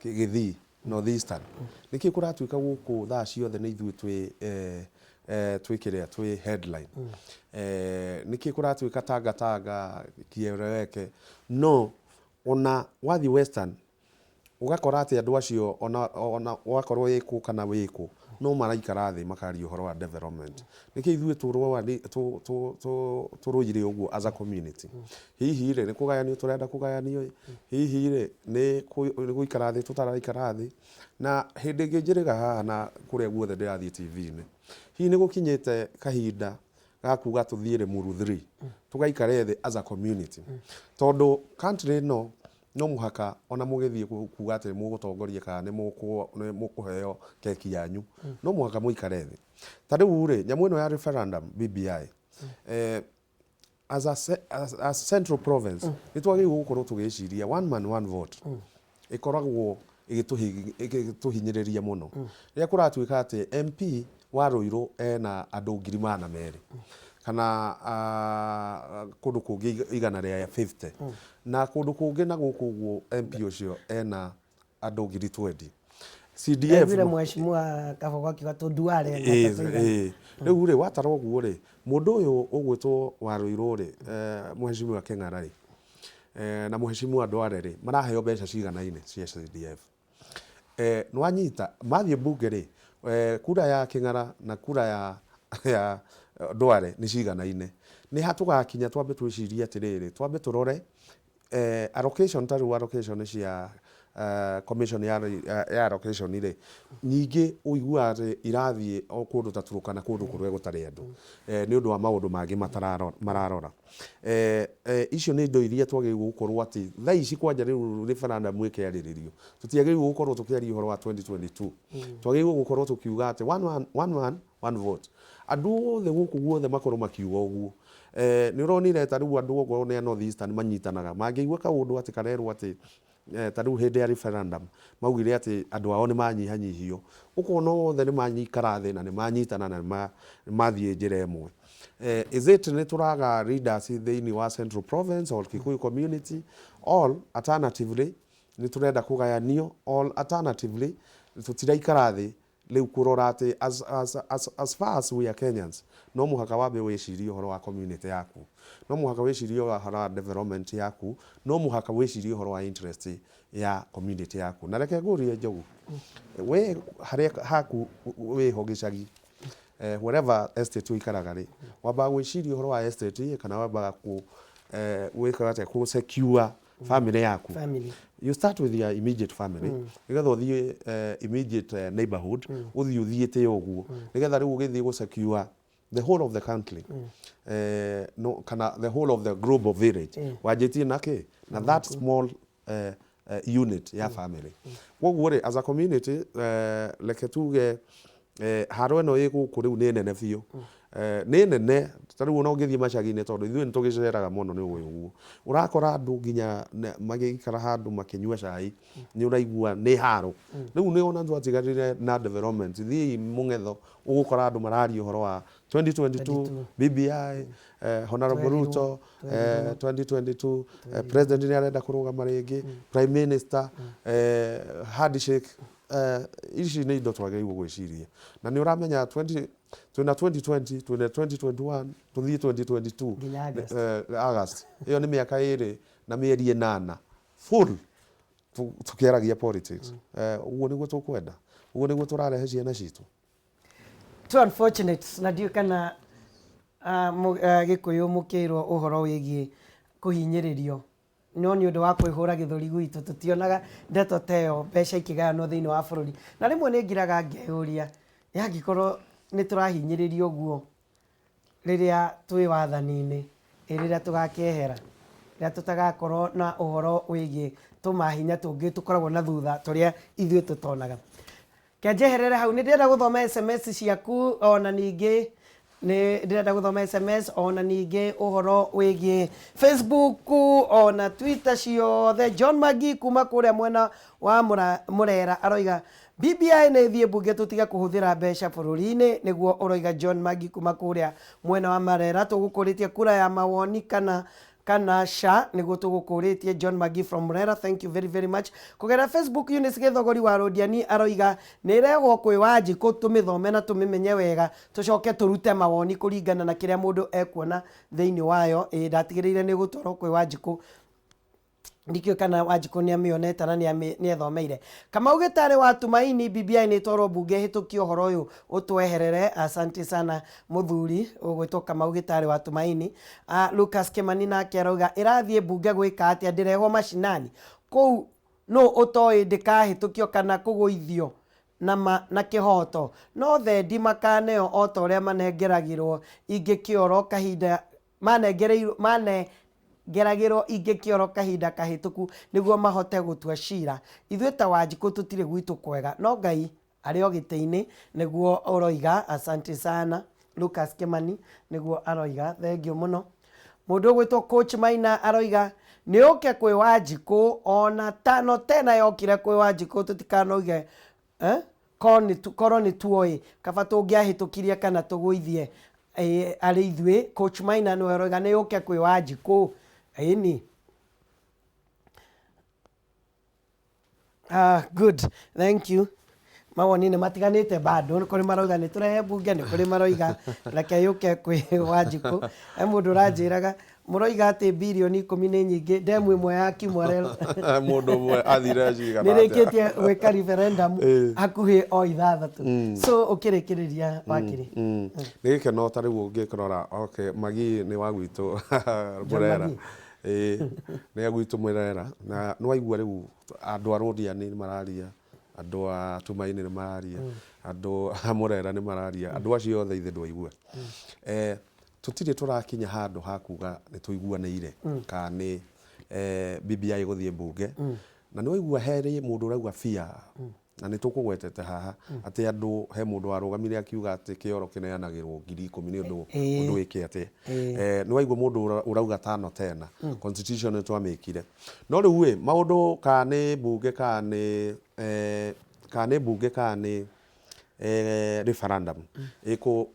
Gĩthii, North Eastern? Nĩkĩ kũratuĩka gũkũ thaa ciothe nĩ ithuĩ twĩ kĩrĩa twĩ headline? Nĩkĩ kũratuĩka Tanga Tanga kieleweke, no ona wathiĩ Western ũgakora atĩ andũ acio ona wakorwo wĩkũ kana wĩkũ, no maraikara thĩ makaria ũhoro wa development? Nĩkĩ ithuĩ tũrũire ũguo as a community? Hihi rĩ, nĩ kũgayanio tũrenda kũgayanio ĩ? Hihi rĩ, nĩ gũikara thĩ tũtaraikara thĩ? Na hĩndĩ ĩngĩ njĩrĩga haha na kũrĩa guothe ndĩrathiĩ TV-inĩ, hihi nĩ gũkinyĩte kahinda ga kuga tũthiĩ Limuru 3, tũgaikare thĩ as a community, tondũ country ĩno no mũhaka ona mũgĩthiĩ kuga atĩ mũgũtongoria kana nĩ mũkũheo keki yanyu, no mũhaka mũikare thĩ. Ta rĩu rĩ, nyamũ ĩno ya referendum, BBI, as Central Province nĩ twagĩrĩirwo gũkorwo tũgĩciria one man one vote ĩkoragwo ĩgĩtũhinyĩrĩria mũno, rĩrĩa kũratuĩka atĩ MP wa Ruiru ena andũ 200,000 kana kũndũ kũngĩ 150, na kũndũ kũngĩ na gũkũ ũguo MP ũcio ena andũ 20,000. CDF Ndaiguire Mheshimiwa Kabogo akiuga tũnduare. Ĩĩ, rĩu rĩ, watara ũguo rĩ, mũndũ ũyũ ũgwĩtwo wa Ruiru rĩ, Mheshimiwa Kĩng'ara rĩ, na Mheshimiwa Ndware rĩ, maraheo mbeca ciganaine cia CDF. Nĩwanyita mathiĩ mbunge rĩ, kura ya Kĩng'ara na kura ya Ndware nĩ ciganaine. Nĩ ha tũgakinya twambe twĩcirie atĩrĩrĩ, twambe tũrore allocation, ta rĩu allocation cia Commission ya, ya allocation rĩ, nyingĩ ũiguaga atĩ irathiĩ o kũndũ ta Turkana kũndũ kũrĩa gũtarĩ andũ nĩ ũndũ wa maũndũ mangĩ mararora. Icio nĩ indo iria twagĩrĩirwo gũkorwo atĩ thaa ici kwanja rĩu referendum ĩkĩarĩrĩrio, tũtiagĩrĩirwo gũkorwo tũkĩaria ũhoro wa 2022. Twagĩrĩirwo gũkorwo tũkiuga atĩ one man, one man, one vote. Andũ othe gũkũ guothe makorwo makiuga ũguo. Nĩ ũronire ta rĩu andũ okorwo nĩ a North Eastern manyitanaga, mangĩigua kaũndũ atĩ karerwo atĩ ta rĩu hĩndĩ ya referendum maugire atĩ andũ ao nĩ manyihanyihio, ũkona othe nĩ manyikara thĩ na nĩ manyitana na nĩ mathiĩ njĩra ĩmwe. Is it nĩ tũraga leaders thĩinĩ wa Central Province or Kikuyu community or alternatively nĩ tũrenda kũgayanio or alternatively tũtiraikara thĩ rĩu kũrora atĩ as, as, as, as far as we are Kenyans no mũhaka wambe wĩcirie ũhoro wa community yaku, no mũhaka wĩcirie ũhoro wa development yaku, no mũhaka wĩcirie ũhoro wa interest ya community yaku. Na reke ngũrie Njogu, we harĩa haku wĩho gĩcagi, wherever estate ũikaraga rĩ, wambaga gwĩciria ũhoro wa estate kana wambaga kũ gwĩka atĩa kũ secure family yaku? Family. You start with your immediate family nĩgetha ũthiĩ immediate neighborhood, ũthiĩ ũthiĩte ũguo nĩgetha rĩu ũgĩthiĩ gũ secure the whole of the country, no, kana the whole of the global village, wanjĩtie na kĩ na that small unit ya family. Koguo rĩ, as a community, reke tuge haro ĩno ĩ gũkũ rĩu nĩ nene biũ. Nĩ nene ta rĩu ona ũngĩthiĩ macagi-inĩ, tondũ ithuĩ nĩ tũgĩceraga mũno, nĩ ũĩ ũguo ũrakora andũ nginya magĩikara handũ makĩnyua cai, nĩ ũraigua nĩ haro. Rĩu nĩ ona twatigarire na development, thiĩi mũng'etho ũgũkora andũ mararia ũhoro wa 2022 BBI, Honorable Ruto, 2022, president nĩ arenda kũrũgama rĩngĩ, prime minister, handshake. Ici nĩ indo twagĩrĩirwo gwĩciria na nĩ ũramenya 20 twĩna 2020, twĩna 2021, tũthiĩ 2022 nginya August. August ĩyo nĩ mĩaka 2 na mĩeri 8 full tũkĩaragia politics. Ũguo nĩguo tũkwenda? Ũguo nĩguo tũrarehe ciana citũ? Too unfortunate. Na ndiũĩ kana Gĩkũyũ mũkĩrwo ũhoro wĩgiĩ kũhinyĩrĩrio, no nĩ ũndũ wa kwĩhũra gĩthũri gwitũ tũtionaga ndeto ta ĩyo, mbeca ikĩgayanwo thĩinĩ wa bũrũri. Na rĩmwe nĩ ngiraga ngeyũria, yangĩkorwo nĩ tũrahinyĩrĩrio ũguo rĩrĩa twĩ wathani-inĩ, ĩ rĩrĩa tũgakĩehera, rĩrĩa tũtagakorwo na ũhoro wĩgiĩ tũmahinya tũngĩ tũkoragwo na thutha tũrĩa ithuĩ tũtonaga. Kenjeherere hau, nĩ ndĩrenda gũthoma SMS ciaku, ona ningĩ nĩ ndĩrenda gũthoma SMS, ona ningĩ ũhoro wĩgiĩ Facebook ona Twitter ciothe. John Magi kuma kũrĩa mwena wa Mũrera aroiga BBI nĩ ĩthiĩ mbunge, tũtige kũhũthĩra mbeca bũrũri-inĩ. Nĩguo ũroiga John Magi kuma kũrĩa mwena wa Marera. Tũgũkũrĩtie kura ya mawoni kana ca, nĩguo tũgũkũrĩtie. John Magi from Murera, thank you very very much. Kũgerera Facebook, Eunice Gĩthogori wa Rũndiani aroiga nĩ ĩrehwo kwĩ Wanjikũ tũmĩthome na tũmĩmenye wega, tũcoke tũrute mawoni kũringana na kĩrĩa mũndũ ekuona thĩinĩ wayo. Ĩĩ, ndatigĩrĩire nĩ gũtwarwo kwĩ Wanjikũ, ndikĩũĩ kana Wanjikũ nĩ amĩonete na nĩ ethomeire. Kamau Gĩtarĩ wa Tumaini, BBI nĩ ĩtwarwo mbunge ĩhĩtũkie ũhoro ũyũ ũtweherere. Asante sana mũthuri ũgwĩtwo Kamau Gĩtarĩ wa Tumaini. Lucas Kimani nake arauga ĩrathiĩ mbunge gwĩka atĩa, ndĩrehwo macinani kũu, nũ ũtoĩ ndĩkahĩtũkio kana kũgũithio na ma na kĩhoto, no thendi makaneo o ta ũrĩa manengeragĩrwo ingĩ kĩoro kahinda manengereirwo manengeragĩrwo ingĩ kĩoro kahinda kahĩtũku nĩguo mahote gũtua cira. Ithuĩ ta Wanjikũ tũtirĩ gwitũ kwega, no Ngai arĩ o gĩtĩ-inĩ, nĩguo ũroiga. Asante sana Lucas Kimani, nĩguo aroiga, thengiũ mũno. Mũndũ ũgwĩtwo Coach Maina aroiga nĩ ũke kwĩ Wanjikũ, ona tano tena yokire kwĩ Wanjikũ, tũtikanauge eh? Korwo nĩ tuoĩ kaba tũngĩahĩtũkirie kana tũgũithie arĩ ithuĩ. Coach Maina nĩwe ũroiga nĩ ũke kwĩ Wanjikũ, ĩni. Ah, good, thank you. Mawoni nĩ matiganĩte bado, nĩ kũrĩ marauga nĩ tũrehe mbunge, nĩ kũrĩ maroiga reke yũke kwĩ Wanjikũ. He mũndũ ũranjĩraga mũroiga atĩ birioni 10 nĩ nyingĩ, ndemu ĩmwe ya Kimwarer Mũndũ ũmwe athire cigana nĩ atĩa? Rĩkĩtie gwĩka referendum hakuhĩ o ithathatũ. So ũkĩrĩkĩrĩria, wakiri. Nĩ gĩkeno ta rĩu ũngĩkĩrora, okay, Magi nĩ wa gwitũ Murera. Magi. Ĩĩ, nĩ a gwitũ Murera. Na nĩ waigua rĩu andũ a Rũdia nĩ mararia, andũ a Tumaini nĩ mararia, andũ a Murera nĩ mararia, andũ acio othe ithe ndwaigua. Tũtirĩ tũrakinya handũ ha kuga nĩ tũiguanĩire kana nĩ BBI ĩgũthiĩ mbunge. Na nĩ waigua herĩ mũndũ ũrauga fear, na nĩ tũkũgwetete haha atĩ andũ, he mũndũ warũgamire akiuga atĩ kĩoro kĩneanagĩrwo 10,000 nĩ ũndũ ũndũ wĩke atĩa. Nĩ waigua mũndũ ũrauga tano tena, constitution nĩ twamĩkire. No rĩu ĩ, maũndũ kana nĩ mbunge kana nĩ kana nĩ mbunge kana nĩ referendum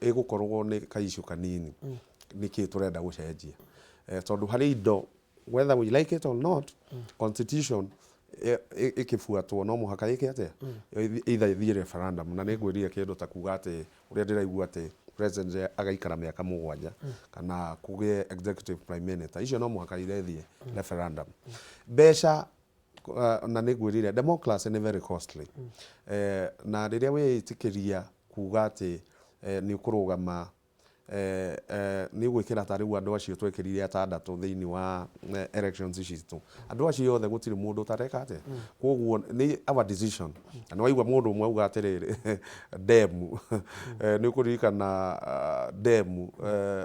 ĩgũkorwo nĩ ka issue kanini, nĩkĩ tũrenda gũcenjia. Tondũ harĩ indo whether we like it or not, constitution ĩkĩbuatwo no mũhaka ĩke atĩa? Either ĩthiĩ referendum. Na nĩ ngwĩrire kĩndũ ta kuga atĩ ũrĩa ndĩraigua atĩ president agaikara mĩaka 7 kana kũgĩe executive prime minister, icio no mũhaka irethiĩ referendum. Mbeca, na nĩ ngwĩrire democracy nĩ very costly. Na rĩrĩa wĩĩtĩkĩria kuga atĩ nĩ ũkũrũgama, nĩ ũgwĩkĩra ta rĩu andũ acio twekĩrire atandatũ thĩinĩ wa elections citũ, andũ acio othe gũtirĩ mũndũ ũtareka atĩa. Koguo nĩ our decision. Na nĩ waigua mũndũ ũmwe auga atĩrĩrĩ, demu, nĩ ũkũririkana demu,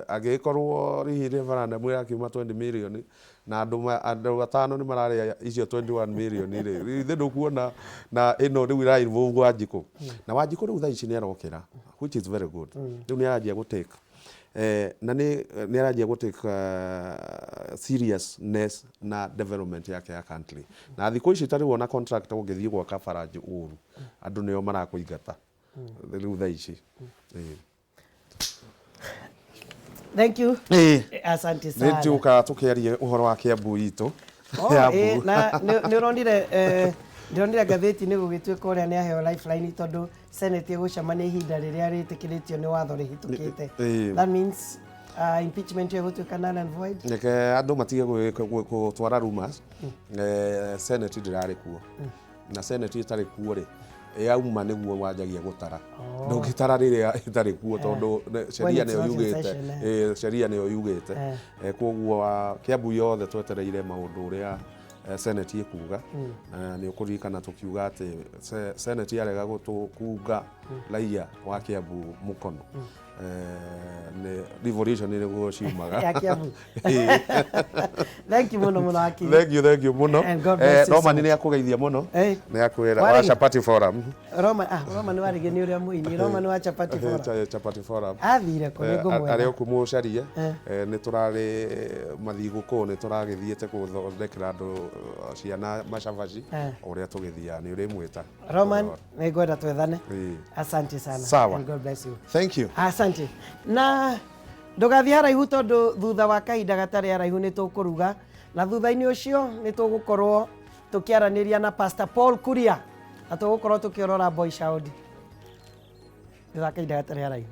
angĩgĩkorwo hihi referendum ĩrakiuma 20 million na andũ atano nĩ mararĩa icio 21 million rĩ, ithe ndũkuona na ĩno rĩu ĩra involve Wanjikũ. Na Wanjikũ rĩu thaa ici nĩ arokĩra, which is very good. Rĩu nĩ aranjia gũ take na nĩ aranjia gũ take seriousness na development yake ya country. Na thikũ ici ta rĩu ona contract ũngĩthiĩ gwaka bara ũru, andũ nĩo marakũingata rĩu thaa ici. Thank you. Asante sana. Nĩ tũkaga tũkĩarie ũhoro wa Kĩambu itũ. Oh, na nĩ ũronire, ndĩronire ngathĩti-inĩ gũgĩtuĩka ũrĩa nĩ aheo lifeline tondũ Senate ĩgũcemania ihinda rĩrĩa rĩtĩkĩrĩtio nĩ watho rĩhĩtũkĩte. That means impeachment ĩyo ĩgũtuĩka null and void. Reke andũ matige gũtwara rumors. Senate ndĩrarĩ kuo. Na Senate ĩtarĩ kuo rĩ, yauma nĩguo wanjagia gũtara. Ndũngĩtara rĩrĩa ĩtarĩ kuo tondũ sheria nĩyo yugĩte, sheria nĩyo yugĩte. Koguo Kĩambu yothe twetereire maũndũ ũrĩa Senate ĩkuga. Na nĩ ũkũririkana tũkiuga atĩ Senate yarega gũtũkunga raia wa Kĩambu mũkono, nĩ revolution nĩguo ciumaga. Ya Kiambu. Thank you mũno mũno, Akili. Thank you, thank you mũno. And God bless you so Roman much. nĩ akũgeithia mũno. Nĩ akwĩra Warĩ- wa Chapati Forum. Roma, ah, Roma nĩ warĩge nĩ ũrĩa mũini. Roma nĩ wa Chapati Forum. Chapati Forum. Athire kũ? Nĩ ngũmwetha. Arĩ o kũmũcaria. Nĩ tũrarĩ mathigũkũ, nĩ tũragĩthiĩte gũthondekera andũ ciana macabaci. Ũrĩa tũgĩthiaga nĩ ũrĩmwĩta. Roman, nĩ ngwenda twethane. Asante sana. Sawa. And God bless you. Thank you. Asante. Na ndũgathiĩ haraihu tondũ thutha wa kahinda gatarĩ haraihu nĩ tũkũruga, na thutha-inĩ ũcio nĩ tũgũkorwo tũkĩaranĩria na Pastor Paul Kuria na tũgũkorwo tũkĩorora Boy Child thutha wa kahinda gatarĩ haraihu.